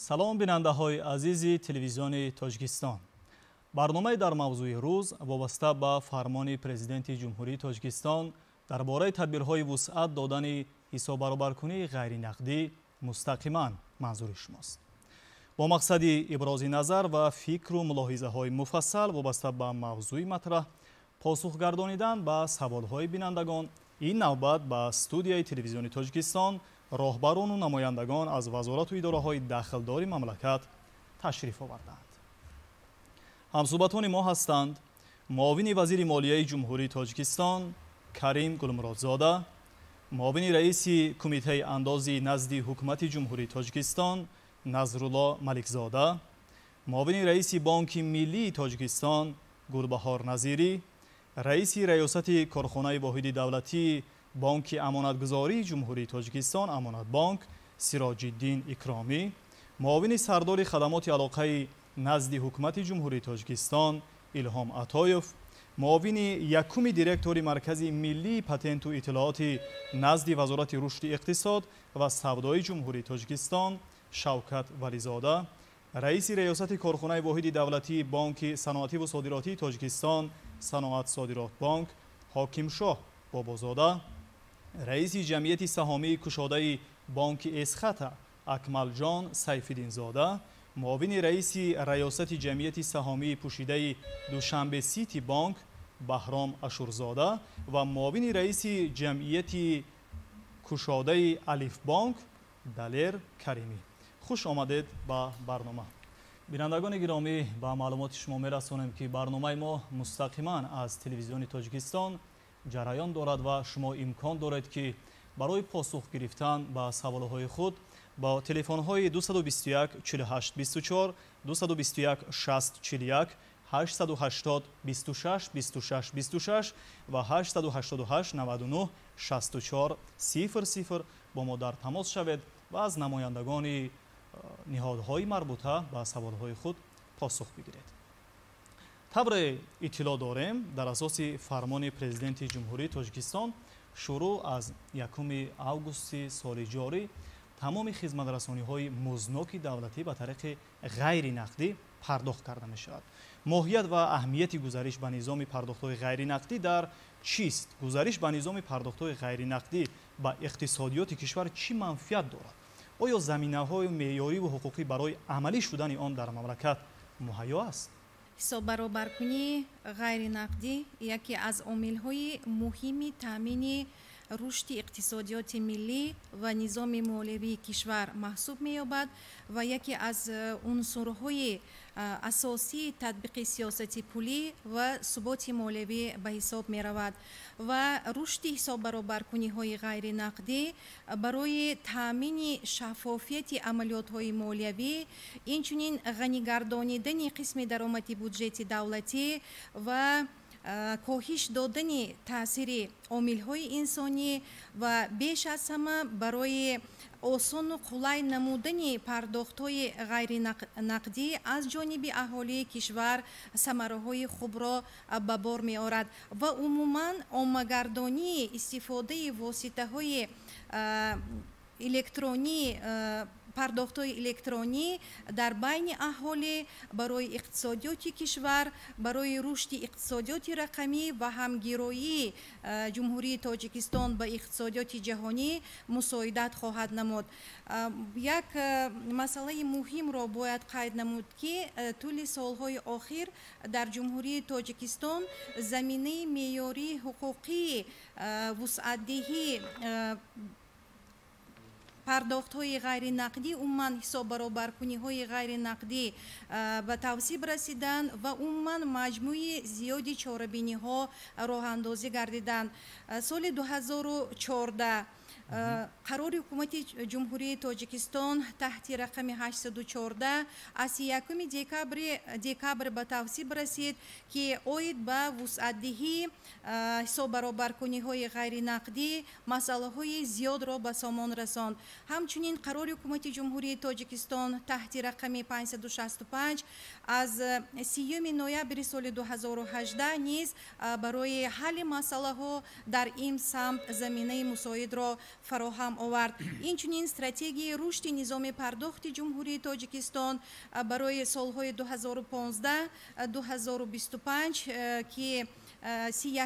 Салом, бинандаҳои азизи телевизиони Тоҷикистон. Барномаи «Дар мавзӯи рӯз» вобаста ба фармони Президенти Ҷумҳурии Тоҷикистон дар бораи тадбирҳои вусъат додани ҳисоббаробаркунии ғайринақдӣ мустақиман манзури шумост. Бо мақсади ибрози назар ва фикру мулоҳизаҳои муфассал вобаста ба мавзӯи матраҳ, посух гардонидан ба саволҳои бинандагон, ин навбат ба студияи телевизиони Тоҷикистон роҳбарону намояндагон аз вазорату идораҳои дахлдори мамлакат ташриф овардаанд. Ҳамсӯҳбатони мо ҳастанд муовини вазири молияи Ҷумҳурии Тоҷикистон Карим Гулмуродзода, муовини раиси Кумитаи андози назди Ҳукумати Ҷумҳурии Тоҷикистон Назрулло Маликзода, муовини раиси Бонки Миллии Тоҷикистон Гулбаҳор Назирӣ, раиси раёсати корхонаи воҳиди давлатии Бонки амонатгузории Ҷумҳурии Тоҷикистон «Амонатбонк» Сироҷиддин Икромӣ, муовини сардори хадамоти алоқаи назди Ҳукумати Ҷумҳурии Тоҷикистон Илҳом Атоев, муовини якуми директори Маркази миллии патенту иттилооти назди Вазорати рушди иқтисод ва савдои Ҷумҳурии Тоҷикистон Шавкат Вализода, раиси раёсати корхонаи воҳиди давлатии Бонки саноативу содиротии Тоҷикистон «Саноат Содиротбонк» Ҳокимшоҳ Бобозода, раиси ҷамъияти саҳомии кушодаи бонки «Эсхата» Акмалҷон Сайфиддинзода, муовини раиси раёсати ҷамъияти саҳомии пӯшидаи «Душанбе Сити Бонк» Баҳром Ашурзода ва муовини раиси ҷамъияти кушодаи «Алифбонк» Далер Каримӣ. Хуш омадед ба барнома. Бинандагони гиромӣ, ба маълумоти шумо мерасонем, ки барномаи мо мустақиман аз телевизиони Тоҷикистон ҷараён дорад ва шумо имкон доред, ки барои посух гирифтан ба саволҳои худ бо телефонҳои 221 48 24, 221 60 41, 880 26 26 26 ва 888 99 64 00 бо мо дар тамос шавед ва аз намояндагони ниҳодҳои марбута ба саволҳои худ посух бигиред. Тавре иттилоъ дорем, дар асоси фармони Президенти Ҷумҳурии Тоҷикистон шурӯъ аз 1 августи соли ҷорӣ тамоми хизматрасониҳои музноки давлатӣ ба тариқи ғайринақдӣ пардохт карда мешавад. Моҳият ва аҳамияти гузариш ба низоми пардохтҳои ғайринақдӣ дар чист? Гузариш ба низоми пардохтҳои ғайринақдӣ ба иқтисодиёти кишвар чӣ манфиат дорад? Оё заминаҳои меъёриву ҳуқуқӣ барои амалӣ шудани он дар мамлакат муҳайё аст? Ҳисоббаробаркунии ғайринақдӣ яке аз омилҳои муҳими таъмини рушди иқтисодиёти миллӣ ва низоми молиявии кишвар маҳсуб меёбад ва яке аз унсурҳои асосии татбиқи сиёсати пулӣ ва суботи молиявӣ ба ҳисоб меравад. Ва рушди ҳисоббаробаркуниҳои ғайринақдӣ барои таъмини шаффофияти амалиётҳои молиявӣ, инчунин ғанигардонидани қисми даромади буҷети давлатӣ ва коҳиш додани таъсири омилҳои инсонӣ ва беш аз ҳама барои осону қулай намудани пардохтҳои ғайринақдӣ аз ҷониби аҳолии кишвар самараҳои хубро ба бор меорад ва умуман оммагардонии истифодаи воситаҳои электронӣ, пардохтҳои электронӣ дар байни аҳолӣ барои иқтисодиёти кишвар, барои рушди иқтисодиёти рақамӣ ва ҳамгироии Ҷумҳурии Тоҷикистон ба иқтисодиёти ҷаҳонӣ мусоидат хоҳад намуд. Як масъалаи муҳимро бояд қайд намуд, ки тӯли солҳои охир дар Ҷумҳурии Тоҷикистон заминаи меъёрии ҳуқуқии вусъатдиҳӣ пардохтҳои ғайринақдӣ, умуман ҳисоббаробаркуниҳои ғайринақдӣ ба тавсиб расиданд ва умуман маҷмӯи зиёди чорабиниҳо роҳандозӣ гардиданд. Соли 2014 қарори Ҳукумати Ҷумҳурии Тоҷикистон таҳти рақами 814 аз 1 декабр ба тавсиб расид, ки оид ба вусъатдиҳӣ ҳисоббаробаркуниҳои ғайринақдӣ масъалаҳои зиёдро ба сомон расонд. Ҳамчунин қарори Ҳукумати Ҷумҳурии Тоҷикистон таҳти рақами 565 аз 30 ноябри соли 2018 низ барои ҳалли масъалаҳо дар ин самт заминаи мусоидро фароҳам овард. Инчунин стратегияи рушди низоми пардохти Ҷумҳурии Тоҷикистон барои солҳои 2015-2025, ки 30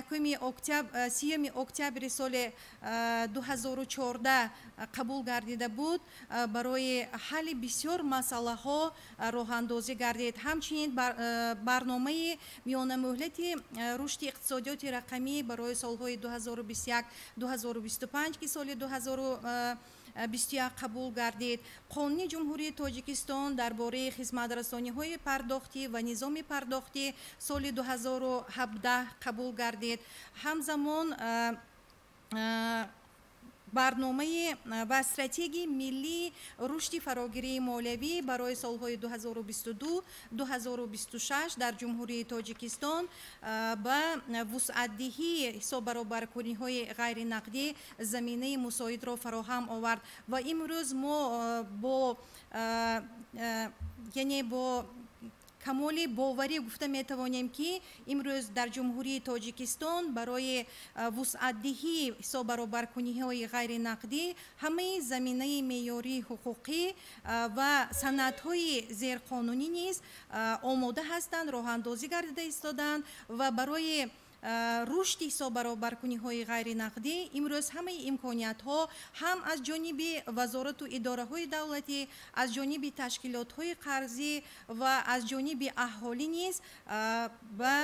октябри соли 2014 қабул гардида буд, барои ҳалли бисёр масъалаҳо роҳандозӣ гардид. Ҳамчунин барномаи миёнамуҳлати рушди иқтисодиёти рақамӣ барои солҳои 2021-2025, ки соли 2021 қабул гардид. Қонуни Ҷумҳурии Тоҷикистон дар бораи хизматрасониҳои пардохтӣ ва низоми пардохтӣ соли 2017 қабул гардид. Ҳамзамон барномаи ва стратегияи миллии рушди фарогирии молиявӣ барои солҳои 2022-2026 дар Ҷумҳурии Тоҷикистон ба вусъатдиҳии ҳисоббаробаркуниҳои ғайринақдӣ заминаи мусоидро фароҳам овард ва имрӯз мо бо яъне бо камоли боварӣ гуфта метавонем, ки имрӯз дар Ҷумҳурии Тоҷикистон барои вусъатдиҳии ҳисоббаробаркуниҳои ғайринақдӣ ҳамаи заминаи меъёрии ҳуқуқӣ ва санадҳои зерқонунӣ низ омода ҳастанд, роҳандозӣ гардида истодаанд ва барои рушди ҳисоббаробаркуниҳои ғайринақдӣ имрӯз ҳамаи имкониятҳо ҳам аз ҷониби вазорату идораҳои давлатӣ, аз ҷониби ташкилотҳои қарзӣ ва аз ҷониби аҳолӣ низ ба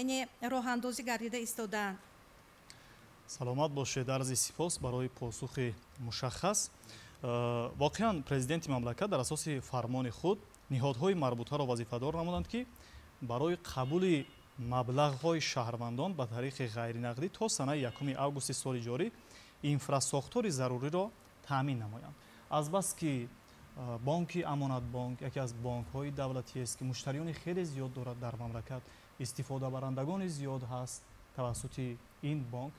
яъне роҳандозӣ гардида истодаанд. Саломат бошед, арзи сипос барои посухи мушаххас. Воқеан, президенти мамлакат дар асоси фармони худ ниҳодҳои марбутаро вазифадор намуданд, ки барои қабули маблағҳои шаҳрвандон ба тариқи ғайринақдӣ то санаи 1 августи соли ҷорӣ инфрасохтори заруриро таъмин намоянд. Азбаски бонки Амонатбонк яке аз бонкҳои давлатиест, ки муштариёни хеле зиёд дорад дар мамлакат, истифодабарандагони зиёд ҳаст тавассути ин бонк,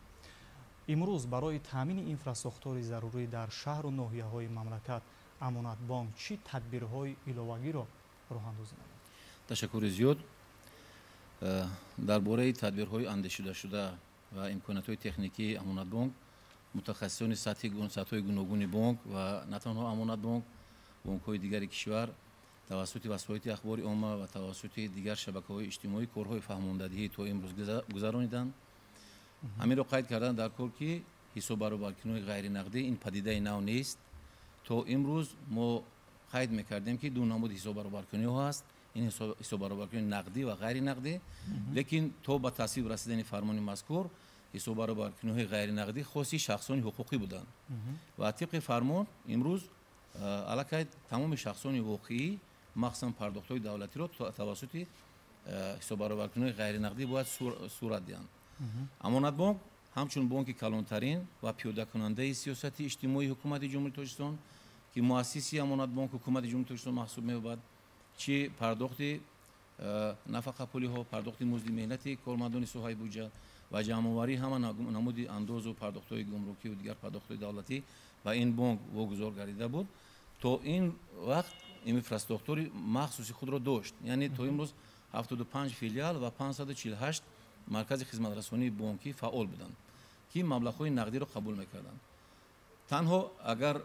имрӯз барои таъмини инфрасохтори зарурӣ дар шаҳру ноҳияҳои мамлакат Амонатбонк чӣ тадбирҳои иловагиро роҳандозӣ намуд? Ташаккури зиёд. Дар бораи тадбирҳои андешидашуда ва имкониятҳои техникии Амонатбонк мутахассисони сатҳҳои гуногуни бонк ва на танҳо Амонатбонк, бонкҳои дигари кишвар тавассути васоити ахбори омма ва тавассути дигар шабакаҳои иҷтимоӣ корҳои фаҳмондадиҳӣ то имрӯз гузарониданд. Ҳаминро қайд кардан дар кор, ки ҳисоббаробаркуниҳои ғайринақдӣ ин падидаи нав нест. То имрӯз мо қайд мекардем, ки ду намуди ҳисоббаробаркуниҳо ҳаст: ин ҳисоббаробаркунии нақдӣ ва ғайринақдӣ. Лекин то ба тасвиб расидани фармони мазкур ҳисоббаробаркуниҳои ғайринақдӣ хоси шахсони ҳуқуқӣ буданд ва тибқи фармон имрӯз аллакай тамоми шахсони воқеӣ, махсусан пардохтҳои давлатиро тавассути ҳисоббаробаркуниҳои ғайринақдӣ бояд сурат диҳанд. Амонатбонк ҳамчун бонки калонтарин ва пиёдакунандаи сиёсати иҷтимоии Ҳукумати Ҷумҳурии Тоҷикистон, ки муассиси Амонатбонк Ҳукумати Ҷумҳурии Тоҷикистон маҳсуб меёбад, чӣ пардохти нафақапулиҳо, пардохти музди меҳнати кормандони соҳаи буҷа ва ҷамъоварии ҳама намуди андозу пардохтҳои гумрукӣ ва дигар пардохтҳои давлатӣ ба ин бонк вогузор гардида буд. То ин вақт инфраструктури махсуси худро дошт, яъне то имрӯз 75 филиал ва 548 маркази хизматрасонии бонкӣ фаъол буданд, ки маблағҳои нақдиро қабул мекарданд. Танҳо агар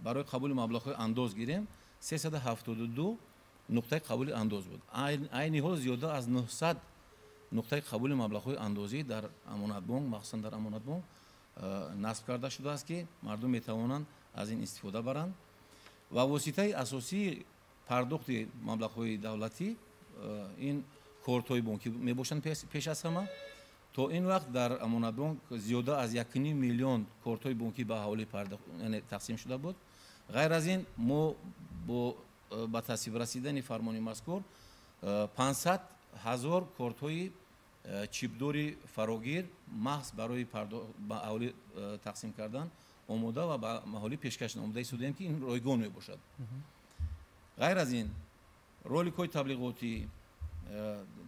барои қабули маблағҳои андоз гирем, 372 нуқтаи қабули андоз буд. Айни ҳол зиёда аз 900 нуқтаи қабули маблағҳои андозӣ дар Амонатбонк, махсусан дар Амонатбонк насб карда шудааст, ки мардум метавонанд аз ин истифода баранд. Ва воситаи асосии пардохти маблағҳои давлатӣ ин кортҳои бонкӣ мебошанд пеш аз ҳама. То ин вақт дар Амонатбонк зиёда аз 1,5 миллион кортҳои бонкӣ ба аҳолӣ тақсим шуда буд. Ғайр аз ин, мо бо ба тасвиб расидани фармони мазкур 500 ҳазор кортҳои чипдори фарогир маҳз барои ба аҳолӣ тақсим кардан омода ва ба аҳолӣ пешкаш намуда истодаем, ки ин ройгон мебошад. Ғайр аз ин, роликҳои таблиғотӣ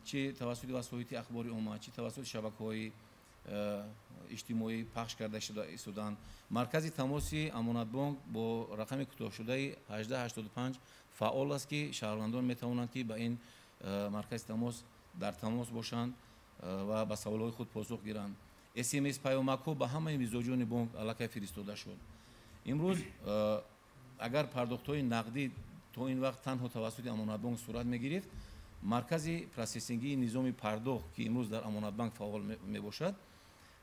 чӣ тавассути васоити ахбори омма, чӣ тавассути шабакаҳои иҷтимоӣ пахш карда шуда истодаанд. Маркази тамоси Амонатбонк бо рақами кӯтоҳшудаи 1885 фаъол аст, ки шаҳрвандон метавонанд, ки ба ин маркази тамос дар тамос бошанд ва ба саволҳои худ посух гиранд. СМС паёмакҳо ба ҳамаи мизоҷони бонк аллакай фиристода шуд. Имрӯз агар пардохтҳои нақдӣ то ин вақт танҳо тавассути Амонатбонк сурат мегирифт, маркази процессингии низоми пардохт, ки имрӯз дар Амонатбанк фаъол мебошад,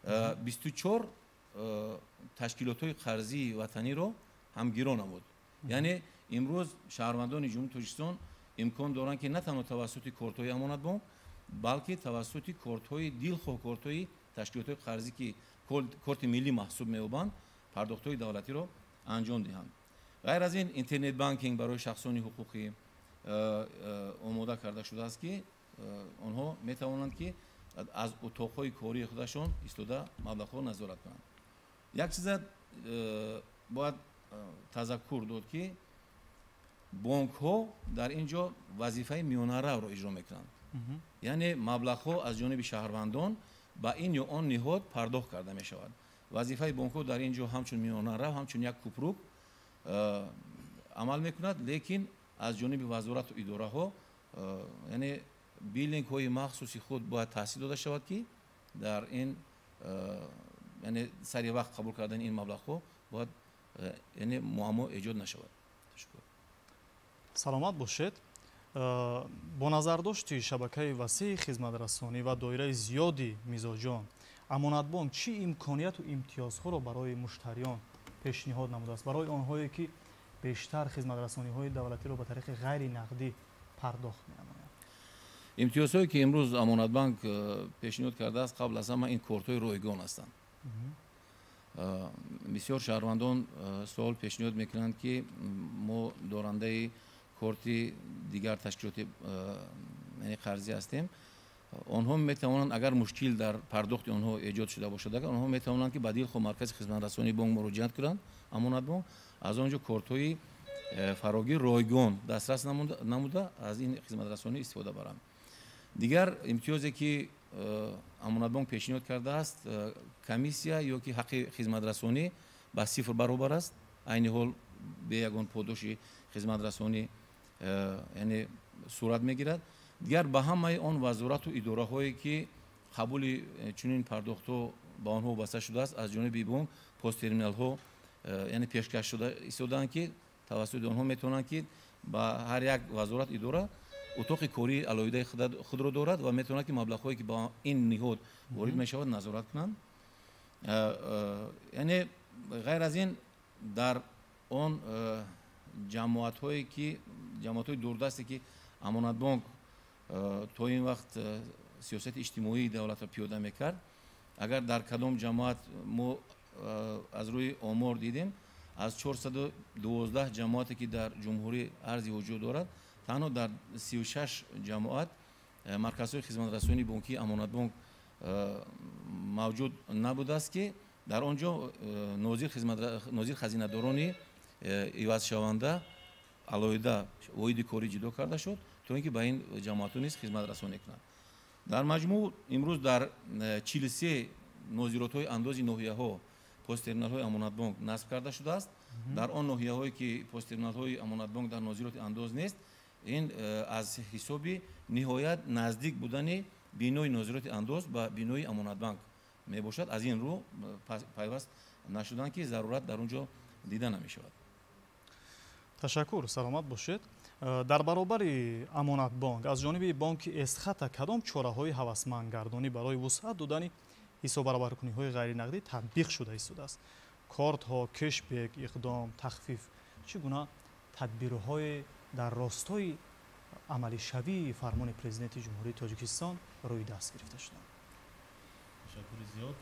24 ташкилотҳои қарзии ватаниро ҳамгиро намуд. Яъне имрӯз шаҳрвандони Ҷумҳурии Тоҷикистон имкон доранд, ки на танҳо тавассути кортҳои Амонатбонк, балки тавассути кортҳои дилхоҳ, кортҳои ташкилотҳои қарзӣ, ки корти миллӣ маҳсуб меёбанд, пардохтҳои давлатиро анҷом диҳанд. Ғайр аз ин, интернет банкинг барои шахсони ҳуқуқӣ омода карда шудааст, ки онҳо метавонанд, ки аз утоқҳои кории худашон истода маблағҳо назорат кунанд. Як чиза бояд тазаккур дод, ки бонкҳо дар ин ҷо вазифаи миёнаравро иҷро мекунанд. Яъне маблағҳо аз ҷониби шаҳрвандон ба ин ё он ниҳод пардохт карда мешавад. Вазифаи бонкҳо дар ин ҷо ҳамчун миёнарав, ҳамчун як купрук амал мекунад, лекин аз ҷониби вазорату идораҳо, яъне биллингҳои махсуси худ бояд таъсис дода шавад, ки дар ин, яъне сари вақт қабул кардани ин маблағҳо бояд, яъне муаммо эҷод нашавад. Ташаккур. Саломат бошед. Бо назардошти шабакаи васеи хизматрасонӣ ва доираи зиёди мизоҷон, Амонатбонк чӣ имконияту имтиёзҳоро барои муштариён пешниҳод намудааст, барои онҳое ки бештар хизматрасониҳои давлатиро ба тариқи ғайри нақдӣ пардохт менамоянд? Имтиёзҳое, ки имрӯз Амонатбанк пешниҳод кардааст, қабл аз ҳама ин кортҳои ройгон ҳастанд. Бисёр шаҳрвандон суол пешниҳод мекунанд, ки мо дорандаи корти дигар ташкилоти, яъне қарзӣ ҳастем. Онҳо метавонанд, агар мушкил дар пардохти онҳо эҷод шуда бошад, агар онҳо метавонанд, ки ба дилхоҳ маркази хизматрасонии бонк муроҷиат кунанд, Амонатбонк, аз он ҷо кортҳои фарогир ройгон дастрас намуда, аз ин хизматрасонӣ истифода баранд. Дигар имтиёзе, ки Амонатбонк пешниҳод кардааст, комиссия ё ки ҳаққи хизматрасонӣ ба сифр баробар аст. Айни ҳол бе ягон подоши хизматрасонӣ, яъне сурат мегирад. Дигар ба ҳамаи он вазорату идораҳое, ки қабули чунин пардохтҳо ба онҳо вобаста шудааст, аз ҷониби бонк посттерминалҳо, яъне пешкаш шуда истодаанд, ки тавассути онҳо метавонанд, ки ба ҳар як вазорат, идора утоқи кории алоҳидаи худро дорад ва метавонад, ки маблағҳое, ки ба ин ниҳод ворид мешавад, назорат кунанд. Яъне ғайр аз ин, дар он ҷамоатҳое, ки ҷамоатҳои дурдасте, ки Амонатбонк то ин вақт сиёсати иҷтимоии давлатро пиёда мекард, агар дар кадом ҷамоат мо аз рӯи омор дидем, аз 412 ҷамоате, ки дар ҷумҳурӣ арзи вуҷуд дорад, танҳо дар 36 ҷамоат марказҳои хизматрасонии бонкии Амонатбонк мавҷуд набудааст, ки дар он ҷо нозир хазинадорони ивазшаванда алоҳида воҳиди корӣ ҷудо карда шуд, то ин ки ба ин ҷамоатҳо низ хизматрасонӣ кунанд. Дар маҷмӯъ имрӯз дар 43 нозиротҳои андози ноҳияҳо посттерминалҳои Амонатбонк насб карда шудааст. Дар он ноҳияҳое, ки посттерминалҳои Амонатбонк дар нозироти андоз нест, ин аз ҳисоби ниҳоят наздик будани бинои нозироти андоз ба бинои Амонатбанк мебошад. Аз ин рӯ пайваст нашуданд, ки зарурат дар он ҷо дида намешавад. Ташаккур, саломат бошед. Дар баробари Амонатбонк аз ҷониби бонки Эсхата кадом чораҳои ҳавасмандгардонӣ барои вусъат додани ҳисоббаробаркуниҳои ғайринақдӣ татбиқ шуда истодааст? Кортҳо, кешбек, иқдом, тахфиф, чӣ гуна тадбирҳое дар ростои амалишавии фармони Президенти Ҷумҳурии Тоҷикистон рӯи даст гирифта шуданд? Ташаккури зиёд.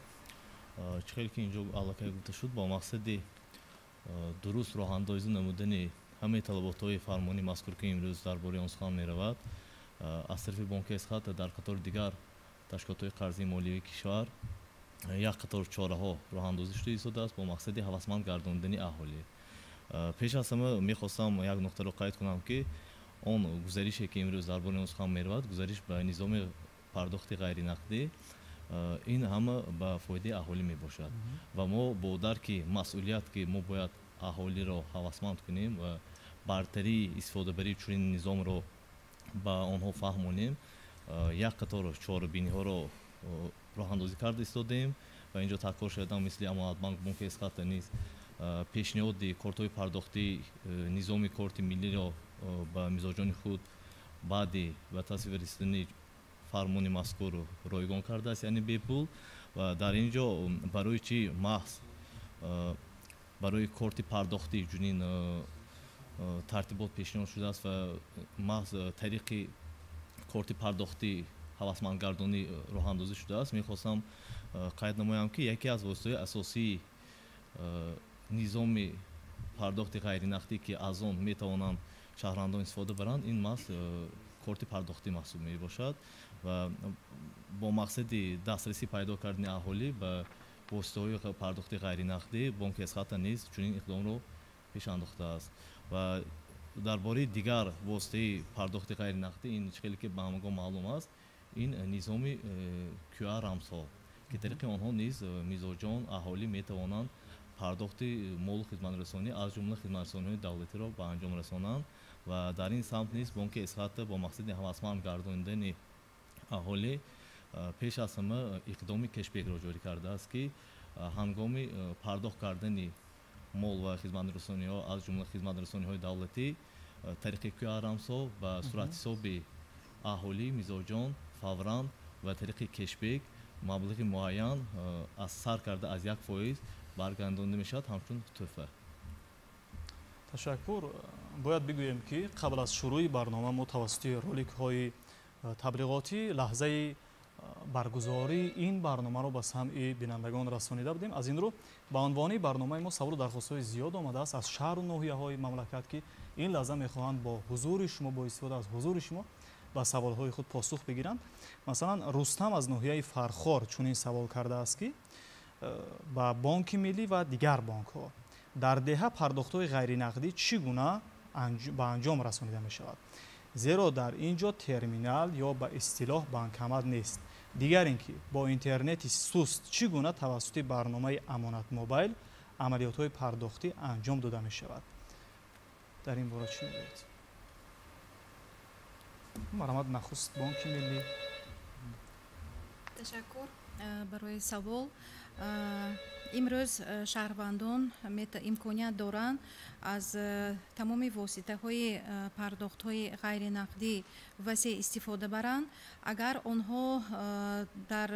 Чӣ хеле ки инҷо аллакай гуфта шуд, бо мақсади дуруст роҳандозӣ намудани ҳамаи талаботҳои фармони мазкур, ки имрӯз дар бораи он сухан меравад, аз тарафи бонки Эсхата дар қатори дигар ташкилотҳои қарзии молиявии кишвар як қатор чораҳо роҳандозӣ шуда истодааст бо мақсади ҳавасманд гардондани аҳолӣ. Пеш аз ҳама мехостам як нуқтаро қайд кунам, ки он гузарише, ки имрӯз дар бораи он сухан меравад, гузариш ба низоми пардохти ғайринақдӣ, ин ҳама ба фоидаи аҳолӣ мебошад ва мо бо дарки масъулият, ки мо бояд аҳолиро ҳавасманд кунем ва бартарии истифодабарии чунин низомро ба онҳо фаҳмонем, як қатор чорабиниҳоро роҳандозӣ карда истодаем. ва инҷо такрор шудам, мисли Амонатбанк, Бонки Эсхата низ пешниҳоди кортҳои пардохтӣ, низоми корти миллиро ба мизоҷони худ баъди ба тасвиб расидани фармони мазкур ройгон кардааст, яъне бепул. Ва дар ин ҷо барои чӣ маҳз барои корти пардохтӣ чунин тартибот пешниҳод шудааст ва маҳз тариқи корти пардохтӣ ҳавасмандгардонӣ роҳандозӣ шудааст, мехостам қайд намоям, ки яке аз воситаҳои асосии низоми пардохти ғайринақдӣ, ки аз он метавонанд шаҳрвандон истифода баранд, ин маҳз корти пардохтӣ маҳсуб мебошад. Ва бо мақсади дастрасӣ пайдо кардани аҳолӣ ба воситаҳои пардохти ғайринақдӣ, Бонки Эсхата низ чунин иқдомро пеш андохтааст. Ва дар бораи дигар воситаи пардохти ғайринақдӣ, ин чӣ хеле ки ба ҳамагон маълум аст, ин низоми QR рамзҳо, ки тариқи онҳо низ мизоҷон, аҳолӣ метавонанд пардохти молу хизматрасонӣ, аз ҷумла хизматрасониҳои давлатиро ба анҷом расонанд. Ва дар ин самт низ Бонки Эсхата бо мақсади ҳавасманд гардонидани аҳолӣ пеш аз ҳама иқдоми кешбекро ҷорӣ кардааст, ки ҳангоми пардохт кардани мол ва хизматрасониҳо, аз ҷумла хизматрасониҳои давлатӣ, тариқи QR рамзҳо ба суратҳисоби аҳолӣ, мизоҷон фавран ва тариқи кешбек маблағи муайян аз сар карда аз 1% баргардонида мешавад ҳамчун тӯҳфа. Ташаккур. Бояд бигӯем, ки қабл аз шурӯи барнома мо тавассути роликҳои таблиғотӣ лаҳзаи баргузории ин барномаро ба самъи бинандагон расонида будем. Аз ин рӯ ба унвони барномаи мо саволу дархостҳои зиёд омадааст аз шаҳру ноҳияҳои мамлакат, ки ин лаҳза мехоҳанд бо ҳузури шумо, бо истифода аз ҳузури шумо ба саволҳои худ посух бигиранд. Масалан, Рустам аз ноҳияи Фархор чунин савол кардааст, ки ба Бонки Миллӣ ва дигар бонкҳо дар деҳа пардохтҳои ғайринақдӣ чӣ гуна ба анҷом расонида мешавад, зеро дар ин ҷо терминал ё ба истилоҳ банкомат нест. Дигар ин ки бо интернети суст чӣ гуна тавассути барномаи Амонат Мобайл амалиётҳои пардохтӣ анҷом дода мешавад? Дар ин бора чӣ мегӯед? Марҳамат, нахуст Бонки Миллӣ. Ташаккур барои савол. Имрӯз шаҳрвандон имконият доранд аз тамоми воситаҳои пардохтҳои ғайринақдӣ васеъ истифода баранд, агар онҳо дар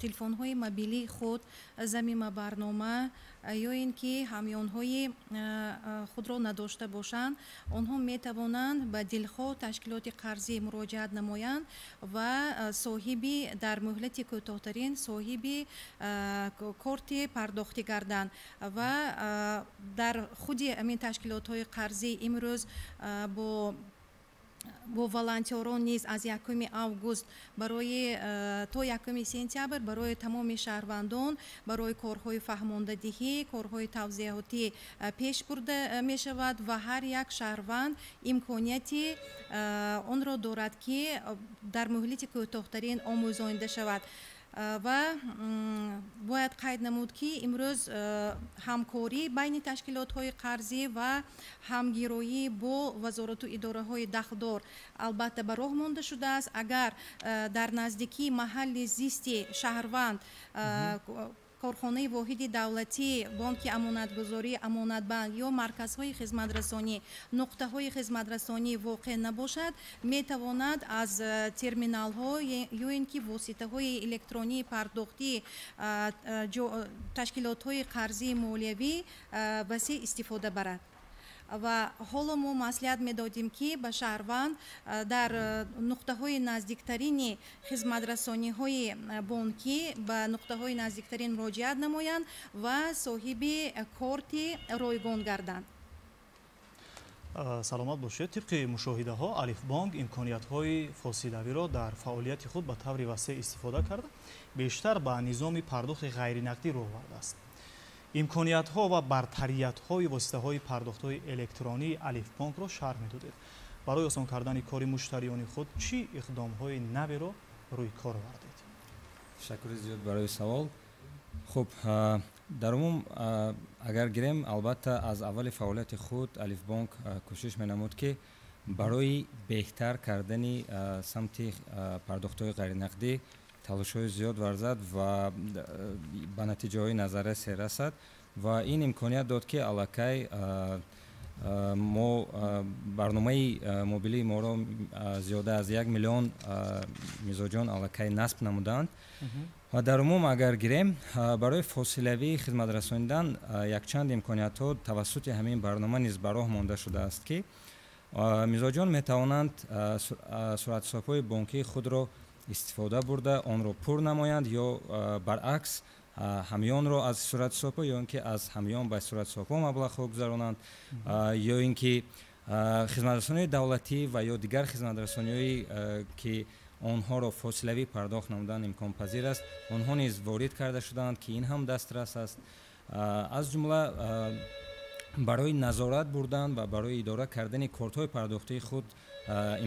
телефонҳои мобилии худ замима барнома ё ин ки ҳамёнҳои худро надошта бошанд, онҳо метавонанд ба дилхоҳ ташкилоти қарзӣ муроҷиат намоянд ва соҳиби дар муҳлати кӯтоҳтарин соҳиби корти пардохтӣ гарданд. Ва дар худи ҳамин ташкилотҳои қарзӣ имрӯз бо волонтёрон низ аз 1 август барои то 1 сентябр барои тамоми шаҳрвандон барои корҳои фаҳмондадиҳӣ, корҳои тавзеҳотӣ пеш бурда мешавад ва ҳар як шаҳрванд имконияти онро дорад, ки дар муҳлати кӯтоҳтарин омӯзонида шавад. Ва бояд қайд намуд, ки имрӯз ҳамкорӣ байни ташкилотҳои қарзӣ ва ҳамгироӣ бо вазорату идораҳои дахлдор албатта ба роҳ монда шудааст. Агар дар наздикии маҳалли зисти шаҳрванд корхонаи воҳиди давлатӣ, Бонки амонатгузорӣ, Амонатбанк ё марказҳои хизматрасонӣ, нуқтаҳои хизматрасонӣ воқеъ набошад, метавонад аз терминалҳо ё ин ки воситаҳои электронии пардохтии ташкилотҳои қарзии молиявӣ васеъ истифода барад. Ва ҳоло мо маслиҳат медодем, ки ба шаҳрванд дар нуқтаҳои наздиктарини хизматрасониҳои бонкӣ ба нуқтаҳои наздиктарин муроҷиат намоянд ва соҳиби корти ройгон гарданд. Саломат бошед. Тибқи мушоҳидаҳо, Алифбонк имкониятҳои фосилавиро дар фаъолияти худ ба таври васеъ истифода карда, бештар ба низоми пардохти ғайринақдӣ рӯ овардааст. Имкониятҳо ва бартариятҳои воситаҳои пардохтҳои электронии Алифбонкро шарҳ медодед. Барои осон кардани кори муштариёни худ чӣ иқдомҳои наверо рӯи кор овардед? Ташаккури зиёд барои савол. Хуб, дар умум агар гирем, албатта, аз аввали фаъолияти худ Алифбонк кӯшиш менамуд, ки барои беҳтар кардани самти пардохтҳои ғайринақдӣ талошҳои талошҳои зиёд варзад ва ба натиҷаҳои назаррасе расад ва ин имконият дод, ки аллакай мо барномаи мобилии моро зиёда аз 1 миллион мизоҷон аллакай насб намуданд. Ва дар умум агар гирем, барои фосилавӣ хизмат расонидан якчанд имкониятҳо тавассути ҳамин барнома низ ба роҳ монда шудааст, ки мизоҷон метавонанд суратҳисобҳои бонкии худро истифода бурда, онро пур намоянд ё баръакс, ҳамёнро аз суратҳисобҳо ё ин ки аз ҳамён ба суратҳисобҳо маблағҳо гузаронанд, ё ин ки хизматрасонии давлатӣ ва ё дигар хизматрасониҳое, ки онҳоро фосилавӣ пардохт намудан имконпазир аст, онҳо низ ворид карда шудаанд, ки ин ҳам дастрас аст. Аз ҷумла барои назорат бурдан ва барои идора кардани кортҳои пардохтии худ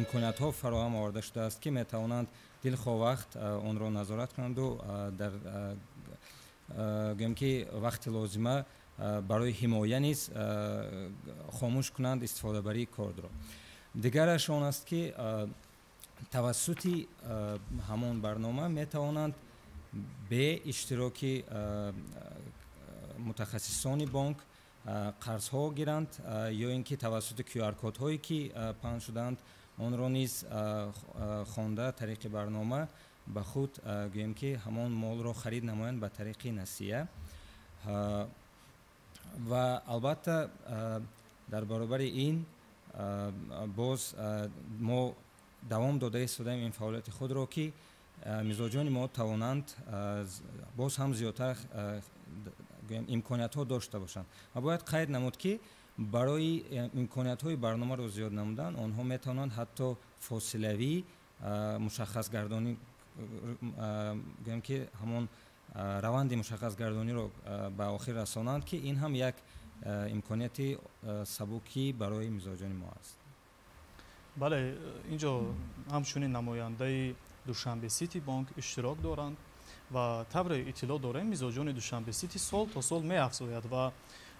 имкониятҳо фароҳам оварда шудааст, ки метавонанд дилхоҳ вақт онро назорат кунанду дар, гӯем ки, вақти лозима барои ҳимоя низ хомӯш кунанд истифодабарии кортро. Дигараш он аст, ки тавассути ҳамон барнома метавонанд бе иштироки мутахассисони бонк қарзҳо гиранд ё ин ки тавассути QR-кодҳое, ки паҳн шудаанд, онро низ хонда, тариқи барнома ба худ, гӯем ки, ҳамон молро харид намоянд ба тариқи насия. Ва албатта, дар баробари ин боз мо давом дода истодаем ин фаъолияти худро, ки мизоҷони мо тавонанд боз ҳам зиёдтар, гӯем, имкониятҳо дошта бошанд. Ва бояд қайд намуд, ки барои имкониятҳои барномаро зиёд намудан онҳо метавонанд ҳатто фосилавӣ мушаххасгардонӣ, гӯем ки, ҳамон раванди мушаххасгардониро ба охир расонанд, ки ин ҳам як имконияти сабукӣ барои мизоҷони мо аст. Бале, инҷо ҳамчунин намояндаи Душанбе Сити Бонк иштирок доранд ва тавре иттилоъ дорем, мизоҷони Душанбе Сити сол то сол меафзояд ва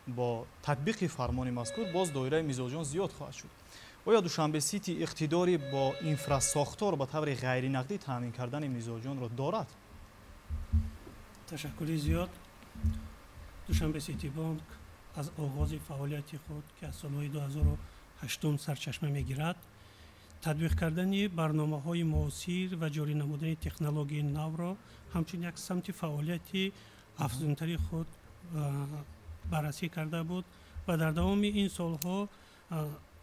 бо татбиқи фармони мазкур боз доираи мизоҷон зиёд хоҳад шуд. Оё Душанбе Сити иқтидори бо инфрасохтор ба таври ғайринақдӣ таъмин кардани мизоҷонро дорад? Ташаккури зиёд. Душанбе Сити Бонк аз оғози фаъолияти худ, ки аз солҳои 2008 сарчашма мегирад, татбиқ кардани барномаҳои муосир ва ҷорӣ намудани технологияи навро ҳамчун як самти фаъолияти афзунтари худ баррасӣ карда буд. Ва дар давоми ин солҳо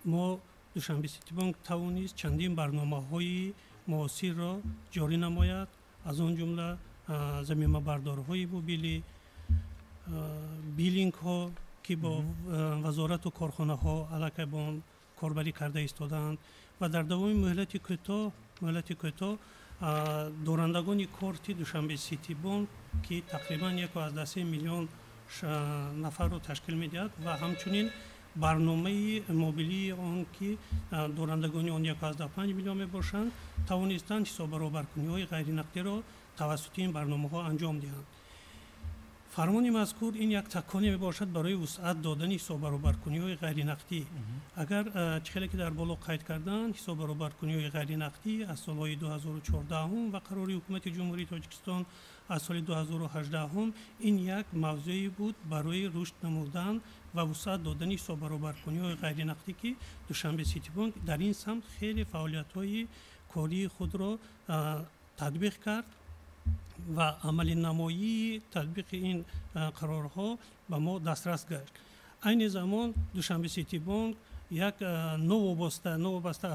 мо, Душанбе Сити Бонк, тавонист чандин барномаҳои муосирро ҷорӣ намояд, аз он ҷумла замимабардорҳои мобилӣ, биллингҳо, ки бо вазорату корхонаҳо аллакай бо он корбарӣ карда истодаанд. Ва дар давоми муҳлати кӯтоҳ дорандагони корти Душанбе Сити Бонк, ки тақрибан 1,3 миллион нафарро ташкил медиҳад, ва ҳамчунин барномаи мобилии он, ки дорандагони он 1,5 миллион мебошанд, тавонистанд ҳисоббаробаркуниҳои ғайринақдиро тавассути ин барномаҳо анҷом диҳанд. Фармони мазкур ин як таконе мебошад барои вусъат додани ҳисоббаробаркуниҳои ғайринақдӣ. Агар чӣ хеле ки дар боло қайд карданд, ҳисоббаробаркуниҳои ғайринақдӣ аз солҳои 2014 ва қарори Ҳукумати Ҷумҳурии Тоҷикистон аз соли 2018 ин як мавзӯе буд барои рушд намудан ва вусъат додани ҳисоббаробаркуниҳои ғайринақдӣ, ки Душанбе Сити Бонк дар ин самт хеле фаъолиятҳои кории худро татбиқ кард ва амалинамоии татбиқи ин қарорҳо ба мо дастрас гашт. Айни замон Душанбе Сити Бонк як новобаста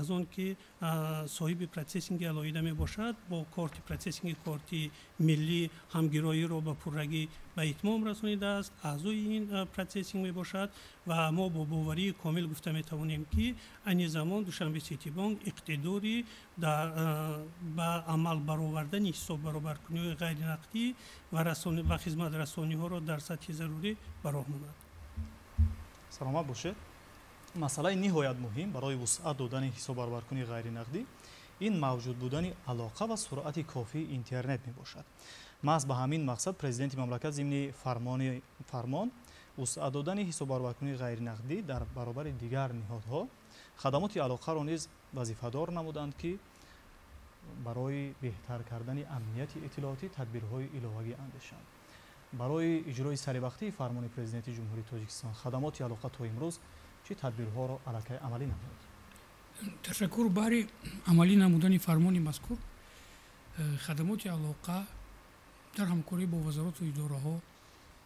аз он ки соҳиби процессинги алоҳида мебошад, бо корти процессинги корти миллӣ ҳамгироиро ба пуррагӣ ба итмом расонидааст, аъзои ин процессинг мебошад. Ва мо бо боварии комил гуфта метавонем, ки айни замон Душанбе Сити Бонк иқтидори ба амал баровардани ҳисоббаробаркуниҳои ғайринақдӣ ва хизматрасониҳоро дар сатҳи зарурӣ ба роҳ монад. Саломат бошед. Масъалаи ниҳоят муҳим барои вусъат додани ҳисоббаробаркунии ғайринақдӣ ин мавҷуд будани алоқа ва суръати кофии интернет мебошад. Маҳз ба ҳамин мақсад президенти мамлакат зимни фармон вусъат додани ҳисоббаробаркунии ғайринақдӣ дар баробари дигар ниҳодҳо хадамоти алоқаро низ вазифадор намуданд, ки Барои беҳтар кардани амнияти иттилоотӣ тадбирҳои иловагӣ андешанд. Барои иҷрои саривақтии фармони Президенти Ҷумҳурии Тоҷикистон хадамоти алоқа то имрӯз чӣ тадбирҳоро аллакай амалӣ намуд? Ташаккур. Баҳри амалӣ намудани фармони мазкур хадамоти алоқа дар ҳамкорӣ бо вазорату идораҳо,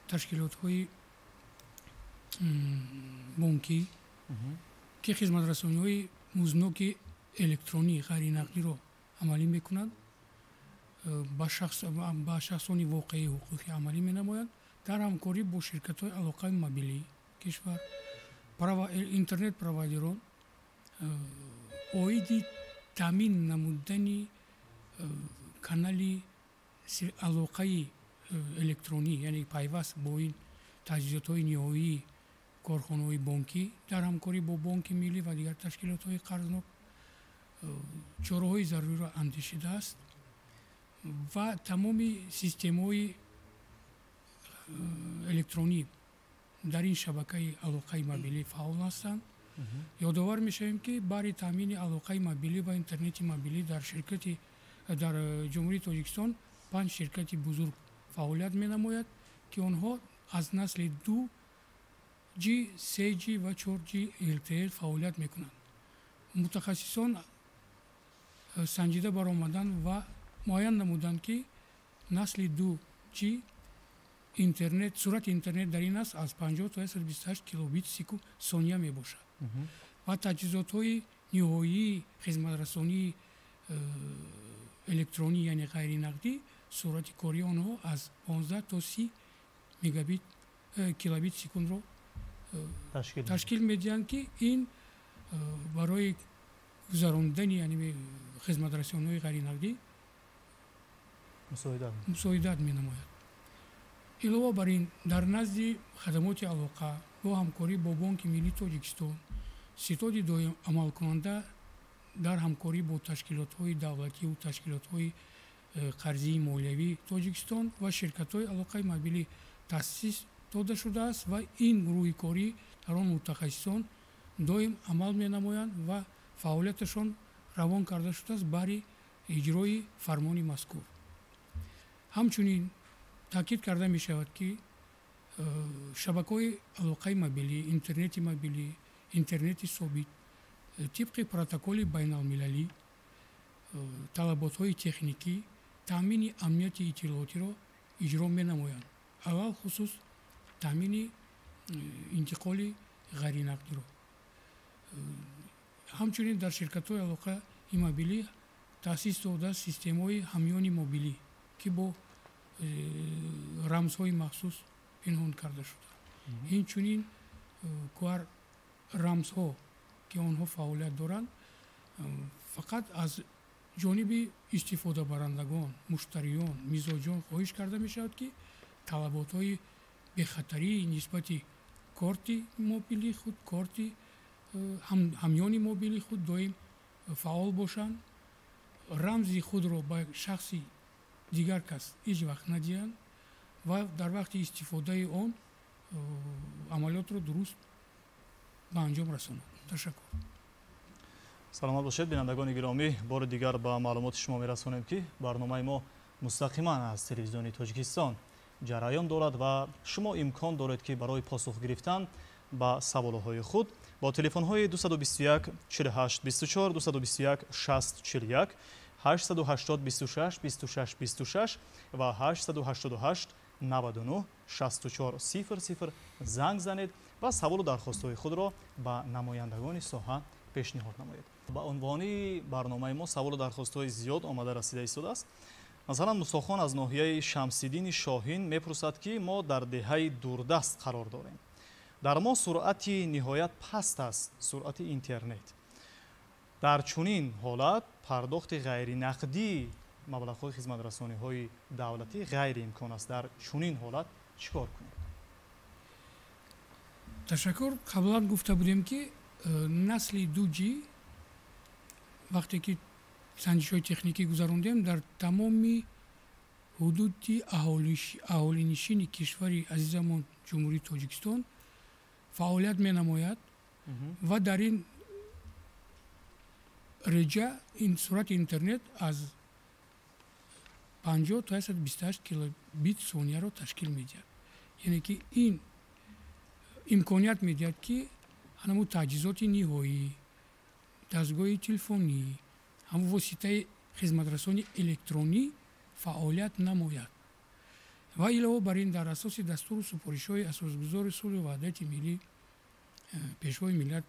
ташкилотҳои бонкӣ, ки хизматрасониҳои музноки электронӣ ғайринақдиро амалӣ мекунанд, ба шахсони воқеии ҳуқуқӣ амалӣ менамоянд, дар ҳамкорӣ бо ширкатҳои алоқаи мобилии кишвар, интернет провайдерон оиди таъмин намудани канали алоқаи электронӣ, яъне пайваст бо ин таҷҳизотҳои ниҳоии корхонаҳои бонкӣ дар ҳамкорӣ бо Бонки Миллӣ ва дигар ташкилотҳои қарзнок чораҳои заруриро андешидааст ва тамоми системаҳои электронӣ дар ин шабакаи алоқаи мобилӣ фаъол ҳастанд. Ёдовар мешавем, ки баҳри таъмини алоқаи мобилӣ ва интернети мобилӣ дар ширкати дар Ҷумҳурии Тоҷикистон панҷ ширкати бузург фаъолият менамояд, ки онҳо аз насли 2G, 3G ва 4G LTE фаъолият мекунанд. Мутахассисон санҷида баромаданд ва муайян намуданд, ки насли 2G интернет, суръати интернет дар ин насл аз 50 то 128 килобит сония мебошад ва таҷҳизотҳои ниҳоии хизматрасонии электронӣ, яъне ғайринақдӣ, суръати кории онҳо аз 15 то 30 мегабит килобит секундро ташкил медиҳанд, ки ин барои гузарондани яъне хизматрасониҳои ғайринақдӣ мусоидат менамояд. Илова бар ин, дар назди хадамоти алоқа бо ҳамкорӣ бо Бонки Миллии Тоҷикистон ситоди доим амалкунанда дар ҳамкорӣ бо ташкилотҳои давлативу ташкилотҳои қарзии молиявии Тоҷикистон ва ширкатҳои алоқаи мобилӣ таъсис дода шудааст ва ин гурӯҳи корӣ дар он мутахассисон доим амал менамоянд ва фаъолияташон равон карда шудааст баҳри иҷрои фармони мазкур. Ҳамчунин таъкид карда мешавад, ки шабакаҳои алоқаи мобилӣ, интернети мобилӣ, интернети собит тибқи протоколи байналмилалӣ, талаботҳои техникӣ таъмини амнияти иттилоотиро иҷро менамоянд, алалхусус таъмини интиқоли ғайринақдиро. Ҳамчунин дар ширкатҳои алоқаи мобилӣ таъсис додааст системаҳои ҳамёни мобилӣ, ки бо рамзҳои махсус пинҳон карда шуда. Инчунин QR рамзҳо, ки онҳо фаъолият доранд, фақат аз ҷониби истифодабарандагон, муштариён, мизоҷон хоҳиш карда мешавад, ки талаботҳои бехатарии нисбати корти мобилии худ, корти ҳамёни мобилии худ доим фаъол бошанд, рамзи худро ба шахси дигар кас ҳеҷ вақт надиҳанд ва дар вақти истифодаи он амалиётро дуруст ба анҷом расонанд. Ташаккур. Саломат бошед. Бинандагони гиромӣ, бори дигар ба маълумоти шумо мерасонем, ки барномаи мо мустақиман аз Телевизиони Тоҷикистон ҷараён дорад ва шумо имкон доред, ки барои посух гирифтан ба саволҳои худ бо телефонҳои 221 48 24, 221 60 41, 880 26 26 26 ва 888 99 64 00 занг занед ва саволу дархостҳои худро ба намояндагони соҳа пешниҳод намоед. Ба унвони барномаи мо саволу дархостҳои зиёд омада расида истодааст. Масалан, Мусохон аз ноҳияи Шамсиддини Шоҳин мепурсад, ки мо дар деҳаи дурдаст қарор дорем, дар мо суръати ниҳоят паст аст, суръати интернет. Дар чунин ҳолат пардохти ғайринақдии маблағҳои хизматрасониҳои давлатӣ ғайриимкон аст. Дар чунин ҳолат чӣ кор кунем? Ташаккур. Қаблан гуфта будем, ки насли 2G, вақте ки санҷишҳои техникӣ гузарондем, дар тамоми ҳудуди аҳолинишини кишвари азизамон Ҷумҳурии Тоҷикистон фаъолият менамояд ва дар ин Реҷа ин суръати интернет аз 50 то 128 килобит сонияро ташкил медиҳад. Яъне ки ин имконият медиҳад, ки ҳамун таҷҳизоти ниҳоӣ, дастгоҳи телефонӣ, ҳамун воситаи хизматрасони электронӣ фаъолият намояд. Ва илова бар ин, дар асоси дастуру супоришҳои асосгузори сулҳу ваҳдати миллӣ, Пешвои миллат,